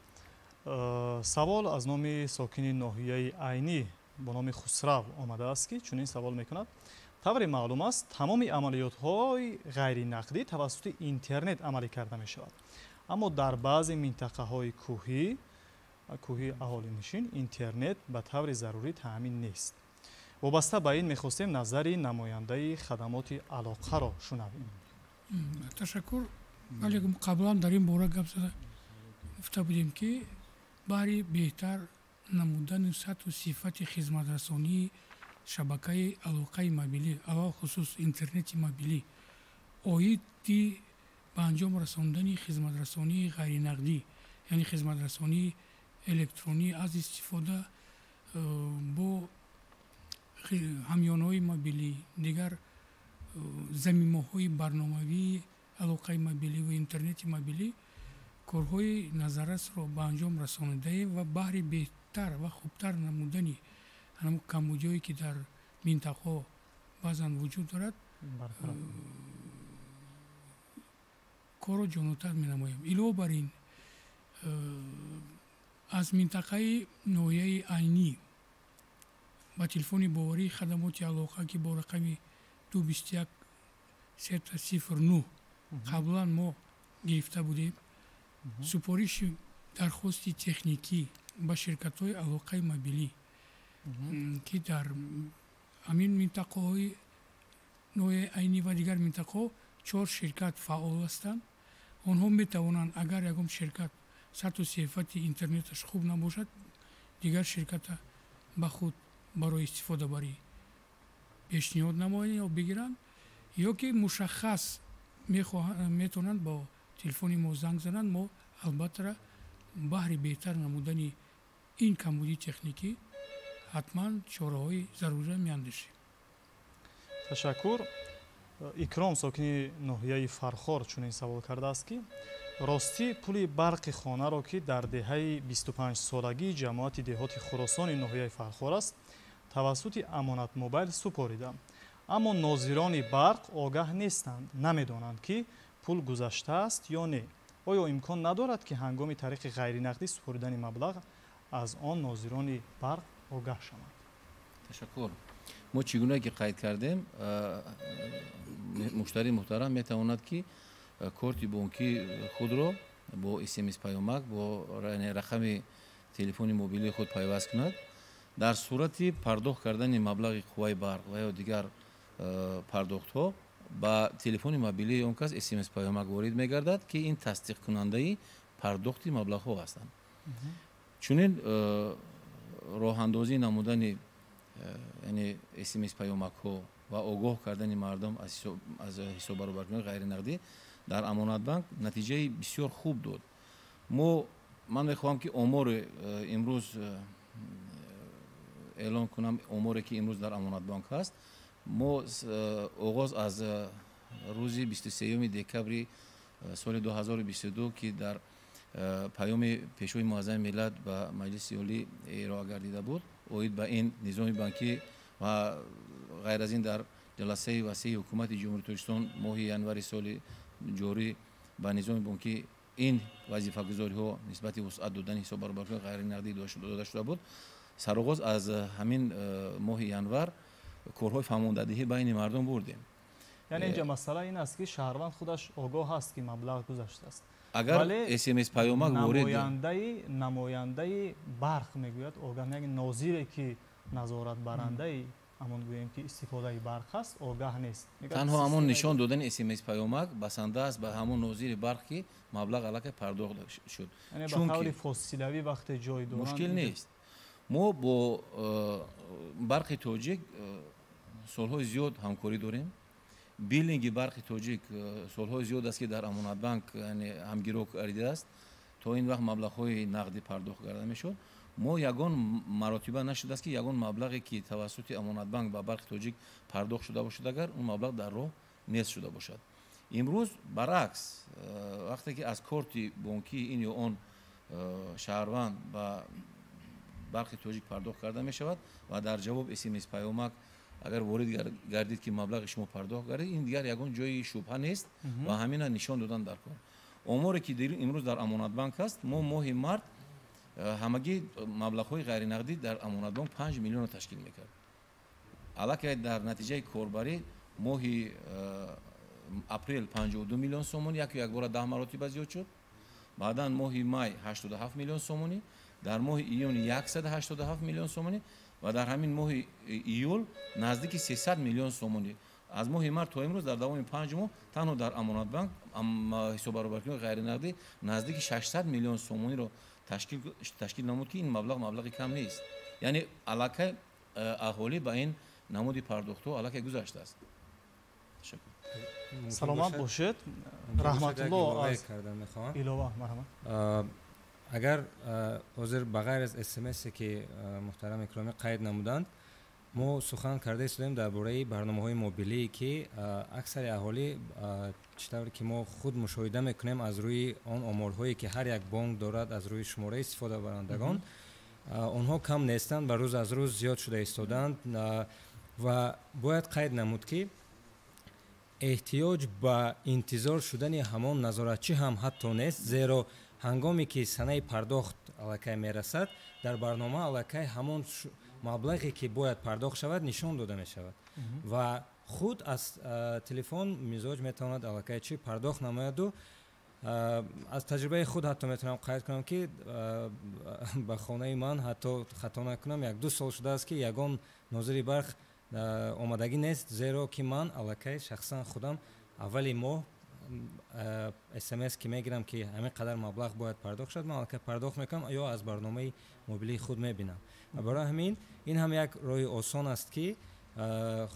Савол аз номи сокини ноҳияи Айнӣ бо номи Хусрав омадааст, ки чунин савол мекунад: тавре маълум аст, тамоми амалиётҳои ғайринақдӣ тавассути интернет амалӣ карда мешавад, аммо дар баъзе минтақаҳои кӯҳии аҳолинишин интернет ба таври зарурӣ таъмин нест. Вобаста ба ин мехостем назари намояндаи хадамоти алоқаро шунавем. Ташаккур. Вале қаблан дар ин бора гап зада гуфта будем, ки баҳри беҳтар намудани сатҳу сифати хизматрасонии шабакаи алоқаи мобилӣ, алалхусус интернети мобилӣ, оиди ба анҷом расондани хизматрасонии ғайринақдӣ, яъне хизматрасонии электронӣ аз истифода бо ҳамёнҳои мобилӣ, дигар замимаҳои барномавии алоқаи мобилӣ ва интернети мобилӣ, корҳои назаррасро ба анҷом расонидаем ва баҳри беҳтар ва хубтар намудани ҳамон камбудиҳое, ки дар минтақаҳо баъзан вуҷуд дорад, корро ҷонутар менамоем. Илова бар ин, аз минтақаи ноҳияи Айнӣ Ба телефони боварии хадамоти алоқа, ки бо рақами 221 009 қаблан мо гирифта будем, супориши дархости техникӣ ба ширкатҳои алоқаи мобилӣ, ки дар ҳамин минтақаҳои ноҳияи Айнӣ ва дигар минтақаҳо 4 ширкат фаъол ҳастанд. Онҳо метавонанд, агар ягон ширкат сатҳу сифати интернеташ хуб набошад, дигар ширката ба худ барои истифодабарӣ пешниҳод намоянд ё бигиранд, ё ки мушаххас метавонанд бо телефони мо занг зананд. Мо албатта баҳри беҳтар намудани ин камбудии техникӣ ҳатман чораҳои заруриро меандешем. Ташаккур. Икром, сокини ноҳияи Фархор, чунин савол кардааст, ки ростӣ пули барқи хонаро, ки дар деҳаи 25-солагии ҷамоати деҳоти Хуросони ноҳияи Фархор аст, тавассути Амонат Мобайл супоридам, аммо нозирони барқ огаҳ нестанд, намедонанд, ки пул гузаштааст ё не. Оё имкон надорад, ки ҳангоми тариқи ғайринақдӣ супоридани маблағ аз он нозирони барқ огаҳ шаванд? Ташаккур. Мо чӣ гуна ки қайд кардем, муштарии муҳтарам метавонад, ки корти бонкии худро бо смс паёмак бо рақами телефони мобилии худ пайваст кунад. Дар сурати пардохт кардани маблағи қувваи барқ ва ё дигар пардохтҳо ба телефони мобилии он кас смс паёмак ворид мегардад, ки ин тасдиқкунандаи пардохти маблағҳо ҳастанд. Чунин роҳандозӣ намудани, яъне смс паёмакҳо ва огоҳ кардани мардум аз ҳисоббаробаркунии ғайринақдӣ дар Амонатбанк натиҷаи бисёр хуб дод. Ман мехоҳам, ки оморе имрӯз эълон кунам, оморе ки имрӯз дар Амонатбанк ҳаст. Мо оғоз аз рӯзи 23 декабри соли 2022, ки дар паёми Пешвои Муаззами миллат ба Маҷлиси Олӣ ироа гардида буд оид ба ин низоми бонкӣ, ва ғайр аз ин дар ҷаласаи васеи Ҳукумати Ҷумҳурии Тоҷикистон моҳи январи соли ҷорӣ ба низоми бонкӣ ин вазифагузориҳо нисбати вусъат додани ҳисоббаробаркунии ғайринақдӣ дода шуда буд. Сароғоз аз ҳамин моҳи январ корҳои фаҳмондадиҳӣ байни мардум бурдем. Яъне инҷа масъала ин аст, ки шаҳрванд худаш огоҳ аст, ки маблағ гузаштааст. Агар смс паёмак ворид намояндаи барқ мегӯяд огаҳ, яъне нозире, ки назоратбарандаи ҳамон гӯем, ки истифодаи барқ аст, огаҳ нест. Танҳо ҳамон нишон додани смс паёмак басанда аст ба ҳамон нозири барқ, ки маблағ аллакай пардохт шуд. Яъне ба таври фосилавӣ вақте ҷой доранд, мушкил нест. Мо бо Барқи Тоҷик солҳои зиёд ҳамкорӣ дорем. Биллинги Барқи Тоҷик солҳои зиёд аст, ки дар Амонатбанк ҳамгиро гардидааст. То ин вақт маблағҳои нақдӣ пардохт карда мешуд. Мо ягон маротиба нашудааст, ки ягон маблағе, ки тавассути Амонатбанк ба Барқи Тоҷик пардохт шуда бошад, агар он маблағ дар роҳ нест шуда бошад. Имрӯз баръакс, вақте ки аз корти бонкии ин ё он шаҳрванд ба Барқи Тоҷик пардохт карда мешавад ва дар ҷавоб смс паёмак агар ворид гардид, ки маблағи шумо пардохт гардид, ин дигар ягон ҷои шубҳа нест ва ҳамина нишон додан дар кор. Оморе, ки имрӯз дар Амонатбанк аст, мо моҳи март ҳамагӣ маблағҳои ғайринақдӣ дар Амонатбанк 5 миллионро ташкил мекард. Аллакай дар натиҷаи корбарӣ моҳи апрел 52 миллион сомонӣ, яку якбора 10 маротиба зиёд шуд. Баъдан моҳи май 87 миллион сомонӣ, дар моҳи июн 187 миллион сомонӣ ва дар ҳамин моҳи июл наздики 300 миллион сомонӣ. Аз моҳи март то имрӯз дар давоми 5 моҳ танҳо дар Амонатбанк ҳисоббаробаркунии ғайринақдӣ наздики 600 миллион сомониро ташкил намуд, ки ин маблағ маблағи кам нест. Яъне аллакай аҳолӣ ба ин намуди пардохтҳо аллакай гузаштааст. Саломат бошед. Раҳматулло, аз илова марҳамат. Агар ҳозир ба ғайр аз смсе, ки муҳтарам Икромӣ қайд намуданд, мо сухан карда истодаем дар бораи барномаҳои мобилие, ки аксари аҳолӣ, чӣ тавре ки мо худ мушоҳида мекунем аз рӯи он оморҳое, ки ҳар як бонк дорад, аз рӯи шумораи истифодабарандагон, онҳо кам нестанд ва рӯз аз рӯз зиёд шуда истодаанд. Ва бояд қайд намуд, ки эҳтиёҷ ба интизор шудани ҳамон назоратчӣ ҳам ҳатто нест, зеро ҳангоме ки санаи пардохт аллакай мерасад, дар барнома аллакай ҳамон маблағе ки бояд пардохт шавад нишон дода мешавад ва худ аз телефон мизоҷ метавонад аллакай чӣ пардохт намояду. Аз таҷрибаи худ ҳатто метавонам қайд кунам, ки ба хонаи ман, ҳатто хато накунам, 1-2 сол шудааст, ки ягон нозири барқ омадагӣ нест, зеро ки ман аллакай шахсан худам аввали моҳ смс ки мегирам, ки ҳамин қадар маблағ бояд пардохт шавад, ман аллакай пардохт мекунам ё аз барномаи мобилии худ мебинам. Ва барои ҳамин ин ҳам як роҳи осон аст, ки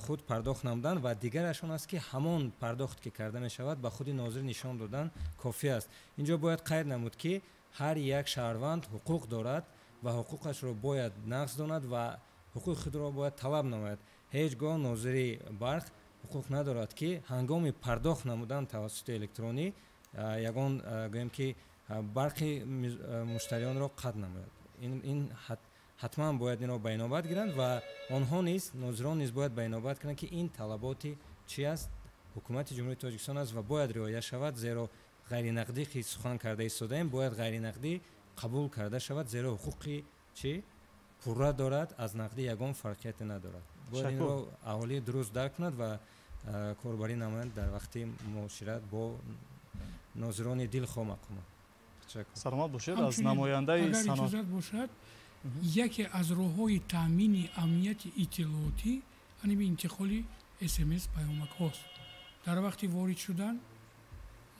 худ пардохт намудан, ва дигараш он аст, ки ҳамон пардохт ки карда мешавад, ба худи нозир нишон додан кофӣ аст. Инҷо бояд қайд намуд, ки ҳар як шаҳрванд ҳуқуқ дорад ва ҳуқуқашро бояд нақз донад ва ҳуқуқи худро бояд талаб намояд. Ҳеҷ гоҳ нозири барқ ҳуқуқ надорад, ки ҳангоми пардохт намудан тавассути электронӣ ягон, гӯем ки, барқи муштариёнро қатъ намояд. Ин ҳатман бояд инро ба инобат гиранд ва онҳо низ, нозирон низ бояд ба инобат кунанд, ки ин талаботи чи аст, ҳукумати Ҷумҳурии Тоҷикистон аст ва бояд риоя шавад, зеро ғайринақдӣ ки сухан карда истодаем, бояд ғайринақдӣ қабул карда шавад, зеро ҳуқуқи чи пурра дорад, аз нақдӣ ягон фарқияте надорад. Бояд инро аҳолӣ дуруст дарк кунад ва корбарӣ намоянд дар вақти муошират бо нозирони дилхоҳ мақомот. Саломат бошед. Аз намояндаи иҷозат бошад, яке аз роҳҳои таъмини амнияти иттилоотӣ ҳамин интиқоли смс паёмакҳост дар вақти ворид шудан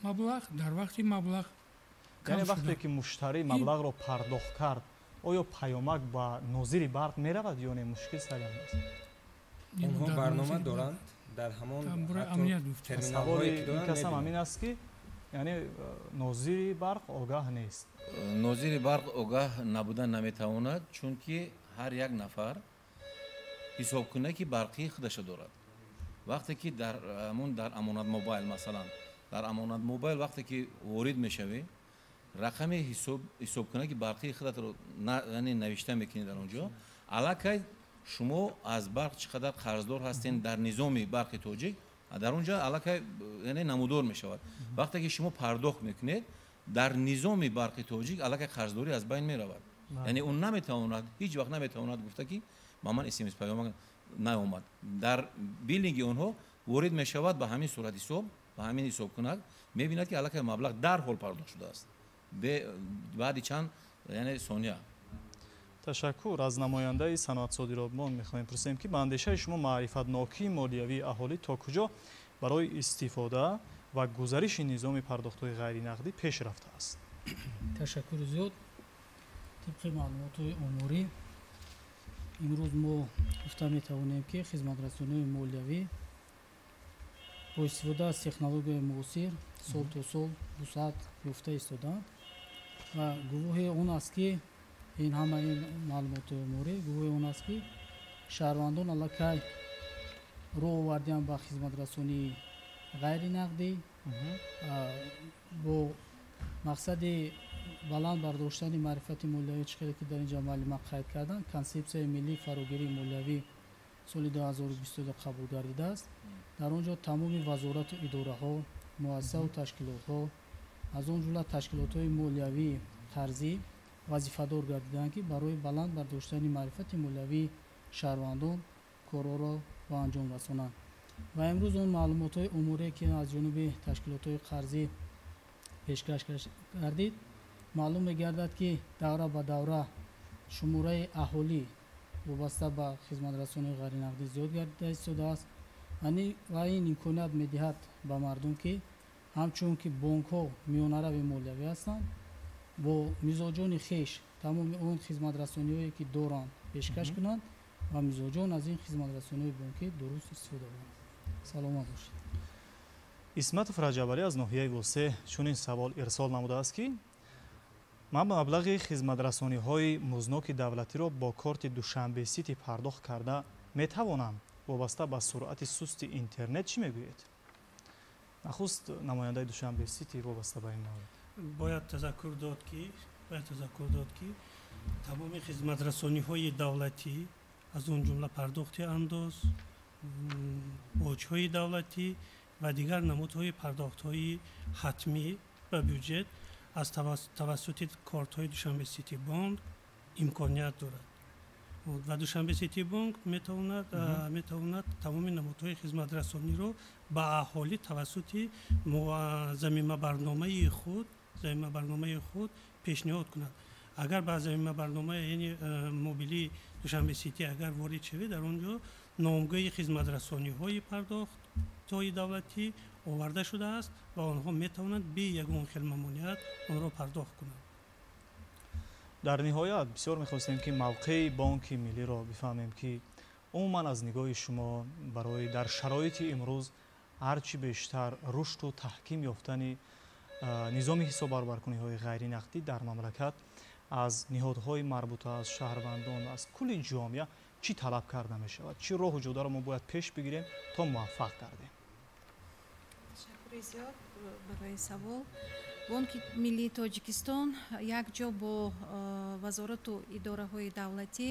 маблағ, дар вақти маблағ. Яъне вақте ки муштарӣ маблағро пардохт кард, оё паёмак ба нозири барқ меравад ё не? Мушкил сарям аст. Онҳо барнома доранд дар ҳамон терминалҳое ки доранд. Касам ҳамин аст, ки яъне нозири барқ огаҳ нест. Нозири барқ огаҳ набудан наметавонад, чунки ҳар як нафар ҳисобкунаки барқии худаша дорад. Вақте ки дар ҳамон дар Амонат Мобайл, масалан, дар Амонат Мобайл вақте ки ворид мешавӣ, рақами ҳисобкунаки барқии худатро, яъне, навишта мекунӣ, дар он ҷо аллакай шумо аз барқ чӣ қадар қарздор ҳастед дар низоми барқи тоҷик, дар он ҷо аллакай, яъне, намудор мешавад. Вақте ки шумо пардохт мекунед, дар низоми барқи тоҷик аллакай қарздорӣ аз байн меравад. Яъне ӯ наметавонад, ҳеҷ вақт наметавонад гуфта, ки ба ман смс паёмак наомад. Дар биллинги онҳо ворид мешавад ба ҳамин суратҳисоб, ба ҳамин ҳисобкунак, мебинад, ки аллакай маблағ дарҳол пардохт шудааст баъди чанд, яъне, сония. Ташаккур. Аз намояндаи Саноатсодиротбонк мехоҳем пурсем, ки ба андешаи шумо маърифатнокии молиявии аҳолӣ то куҷо барои истифода ва гузариши низоми пардохтҳои ғайринақдӣ пеш рафтааст? Ташаккури зиёд. Тибқи маълумотҳои оморӣ, имрӯз мо гуфта метавонем, ки хизматрасониҳои молиявӣ бо истифода аз технологияи муосир сол то сол вусъат ёфта истодаанд ва гувоҳи он аст, ки ин ҳама ин маълумоти оморӣ гувоҳи он аст, ки шаҳрвандон аллакай роҳ овардианд ба хизматрасонии ғайринақдӣ. Бо мақсади баланд бардоштани маърифати молиявӣ, чӣ хеле ки дар ин ҷо муаллима қайд карданд, Консепсияи миллии фарогирии молиявӣ соли 2022 қабул гардидааст. Дар он ҷо тамоми вазорату идораҳо, муассисаву ташкилотҳо, аз он ҷумла ташкилотҳои молиявии қарзӣ вазифадор гардиданд, ки барои баланд бардоштани маърифати молиявии шаҳрвандон корҳоро ба анҷом расонанд. Ва имрӯз он маълумотҳои оморие, ки аз ҷониби ташкилотҳои қарзӣ пешкаш гардид, маълум мегардад, ки давра ба давра шумораи аҳолӣ вобаста ба хизматрасонии ғайринақдӣ зиёд гардида истодааст ва ин имконият медиҳад ба мардум, ки ҳамчун ки бонкҳо миёнарави молиявӣ ҳастанд, бо мизоҷони хеш тамоми он хизматрасониҳое ки доранд пешкаш кунанд ва мизоҷон аз ин хизматрасониҳои бонкӣ дуруст истифода баранд. Саломат бошед. Исматов Раҷабалӣ аз ноҳияи Восе чунин савол ирсол намудааст, ки ман маблағи хизматрасониҳои музноки давлатиро бо корти Душанбе Сити пардохт карда метавонам? Вобаста ба суръати сусти интернет чӣ мегӯед? Нахуст намояндаи Душанбе Сити вобаста ба ин маврид. Бояд тазаккур дод, ки тамоми хизматрасониҳои давлатӣ, аз он ҷумла пардохти андоз, боҷҳои давлатӣ ва дигар намудҳои пардохтҳои ҳатмӣ ба бюҷет аз тавассути кортҳои Душанбе Сити Бонк имконият дорад. Ва Душанбе Сити Бонк метавонад тамоми намудҳои хизматрасониро ба аҳолӣ тавассути замимабарномаи худ пешниҳод кунад. Агар ба замимабарномаи, яъне мобилии Душанбе Сити агар ворид шавед, дар он ҷо номгӯи хизматрасониҳои пардохтҳои давлатӣ оварда шудааст ва онҳо метавонанд бе ягон хел мамоният онро пардохт кунанд. Дар ниҳоят бисёр мехостем, ки мавқеи Бонки Миллиро бифаҳмем, ки умуман аз нигоҳи шумо барои дар шароити имрӯз ҳарчи бештар рушду таҳким ёфтани низоми ҳисоббаробаркуниҳои ғайринақдӣ дар мамлакат аз ниҳодҳои марбута, аз шаҳрвандон, аз кулли ҷомеа чӣ талаб карда мешавад, чӣ роҳу ҷодаро мо бояд пеш бигирем то муваффақ гардем? Ташаккури зиёд барои савол. Бонки Миллии Тоҷикистон якҷо бо вазорату идораҳои давлатӣ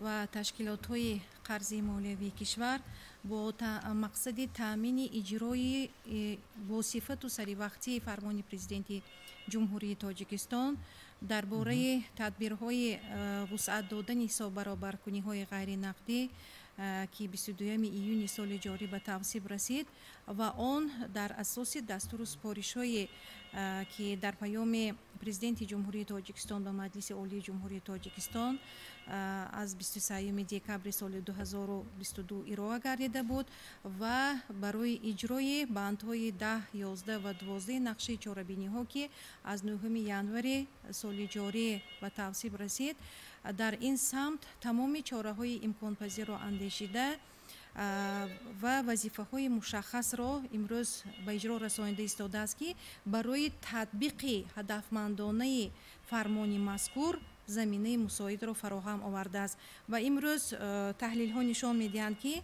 ва ташкилотҳои қарзии молиявии кишвар бо мақсади таъмини иҷрои босифату саривақтии фармони Президенти Ҷумҳурии Тоҷикистон дар бораи тадбирҳои вусъат додани ҳисоббаробаркуниҳои ғайринақдӣ, ки 22 июни соли ҷорӣ ба тавсиб расид ва он дар асоси дастуру супоришҳое, ки дар паёми Президенти Ҷумҳурии Тоҷикистон ба Маҷлиси Олии Ҷумҳурии Тоҷикистон аз 23 декабри соли 2022 ироа гардида буд ва барои иҷрои бандҳои 10, 11 ва 12 нақшаи чорабиниҳо, ки аз 9 январи соли ҷорӣ ба тавсиб расид, дар ин самт тамоми чораҳои имконпазирро андешида ва вазифаҳои мушаххасро имрӯз ба иҷро расонида истодааст, ки барои татбиқи ҳадафмандонаи фармони мазкур заминаи мусоидро фароҳам овардааст. Ва имрӯз таҳлилҳо нишон медиҳанд, ки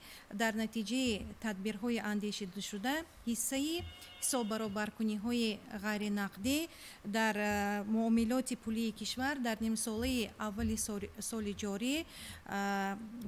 дар натиҷаи тадбирҳои андешидашуда ҳиссаи ҳисоббаробаркуниҳои ғайринақдӣ дар муомилоти пулии кишвар дар нимсолаи аввали соли ҷорӣ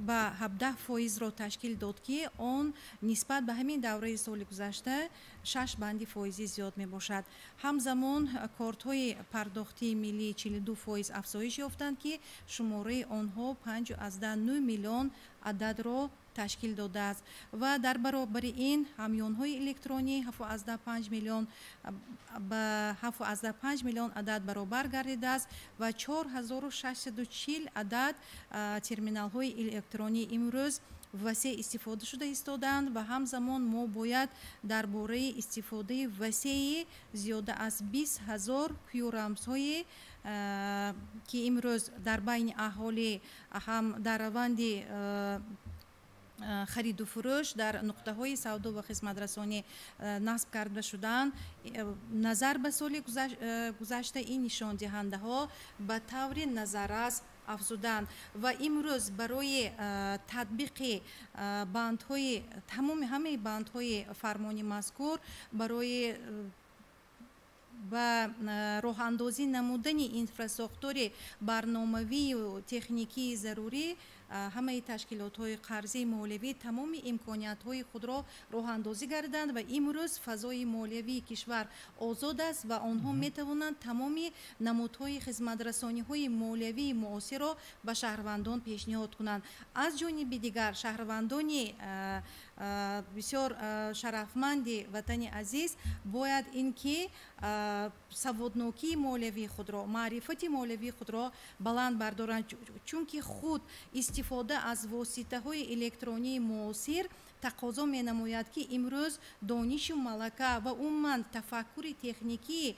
ба 17%-ро ташкил дод, ки он нисбат ба ҳамин давраи соли гузашта 6 банди фоизӣ зиёд мебошад. Ҳамзамон кортҳои пардохтии миллӣ 42% афзоиш ёфтанд, ки шумораи онҳо 5,9 миллион ададро ташкил додааст ва дар баробари ин ҳамёнҳои электронӣ 7,5 миллион ба 7,5 миллион адад баробар гардидааст ва 4640 адад терминалҳои электронӣ имрӯз васеъ истифода шуда истодаанд ва ҳамзамон мо бояд дар бораи истифодаи васеи зиёда аз 20 000 кюрамзҳое, ки имрӯз дар байни аҳолӣ ҳам дар раванди хариду фурӯш дар нуқтаҳои савдо ва хизматрасонӣ насб карда шудаанд, назар ба соли гузашта ин нишондиҳандаҳо ба таври назаррас афзуданд ва имрӯз барои татбиқи бандҳои тамоми ҳамаи бандҳои фармони мазкур барои ба роҳандозӣ намудани инфрасохтори барномавию техникии зарурӣ ҳамаи ташкилотҳои қарзии молиявӣ тамоми имкониятҳои худро роҳандозӣ гарданд ва имрӯз фазои молиявии кишвар озод аст ва онҳо метавонанд тамоми намудҳои хизматрасониҳои молиявии муосирро ба шаҳрвандон пешниҳод кунанд. Аз ҷониби дигар, шаҳрвандони бисёр шарафманди ватани азиз бояд ин ки саводнокии молиявии худро, маърифати молиявии худро баланд бардоранд, чунки худ истифода аз воситаҳои электронии муосир тақозо менамояд, ки имрӯз донишу малака ва умуман тафаккури техникии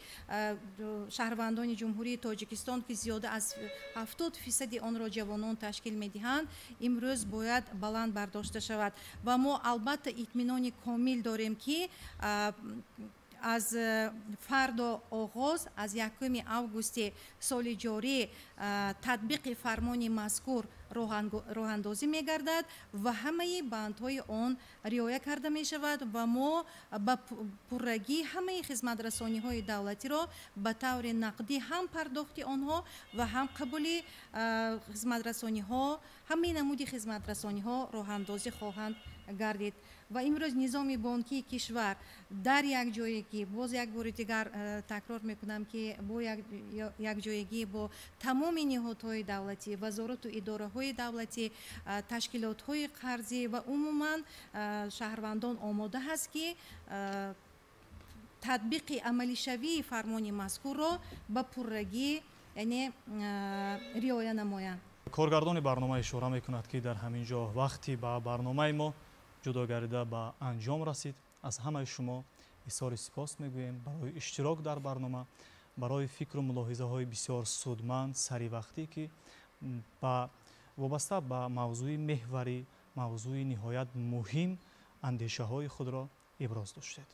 шаҳрвандони Ҷумҳурии Тоҷикистон, ки зиёда аз 70% онро ҷавонон ташкил медиҳанд, имрӯз бояд баланд бардошта шавад. Ва мо албатта итминони комил дорем, ки аз фардо оғоз, аз 1 августи соли ҷорӣ татбиқи фармони мазкур роҳандозӣ мегардад ва ҳамаи бандҳои он риоя карда мешавад ва мо ба пуррагӣ ҳамаи хизматрасониҳои давлатиро ба таври нақдӣ ҳам пардохти онҳо ва ҳам қабули хизматрасониҳо, ҳамаи намуди хизматрасониҳо роҳандозӣ хоҳанд Гардид ва имрӯз низоми бонкии кишвар дар якҷоягӣ, боз як бори дигар такрор мекунам, ки бо якҷоягӣ бо тамоми ниҳодҳои давлатӣ, вазорату идораҳои давлатӣ, ташкилотҳои қарзӣ ва умуман шаҳрвандон омода ҳаст, ки татбиқи амалишавии фармони мазкурро ба пуррагӣ, яъне риоя намоянд. Коргардони барнома ишора мекунад, ки дар ҳамин ҷо вақти ба барномаи мо ҷудо гардида ба анҷом расид. Аз ҳамаи шумо изҳори сипос мегӯем барои иштирок дар барнома, барои фикру мулоҳизаҳои бисёр судманд, саривақтӣ, ки ба вобаста ба мавзӯи меҳварӣ, мавзӯи ниҳоят муҳим андешаҳои худро иброз доштед.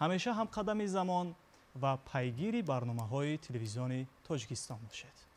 Ҳамеша ҳамқадами замон ва пайгири барномаҳои Телевизиони Тоҷикистон бошед.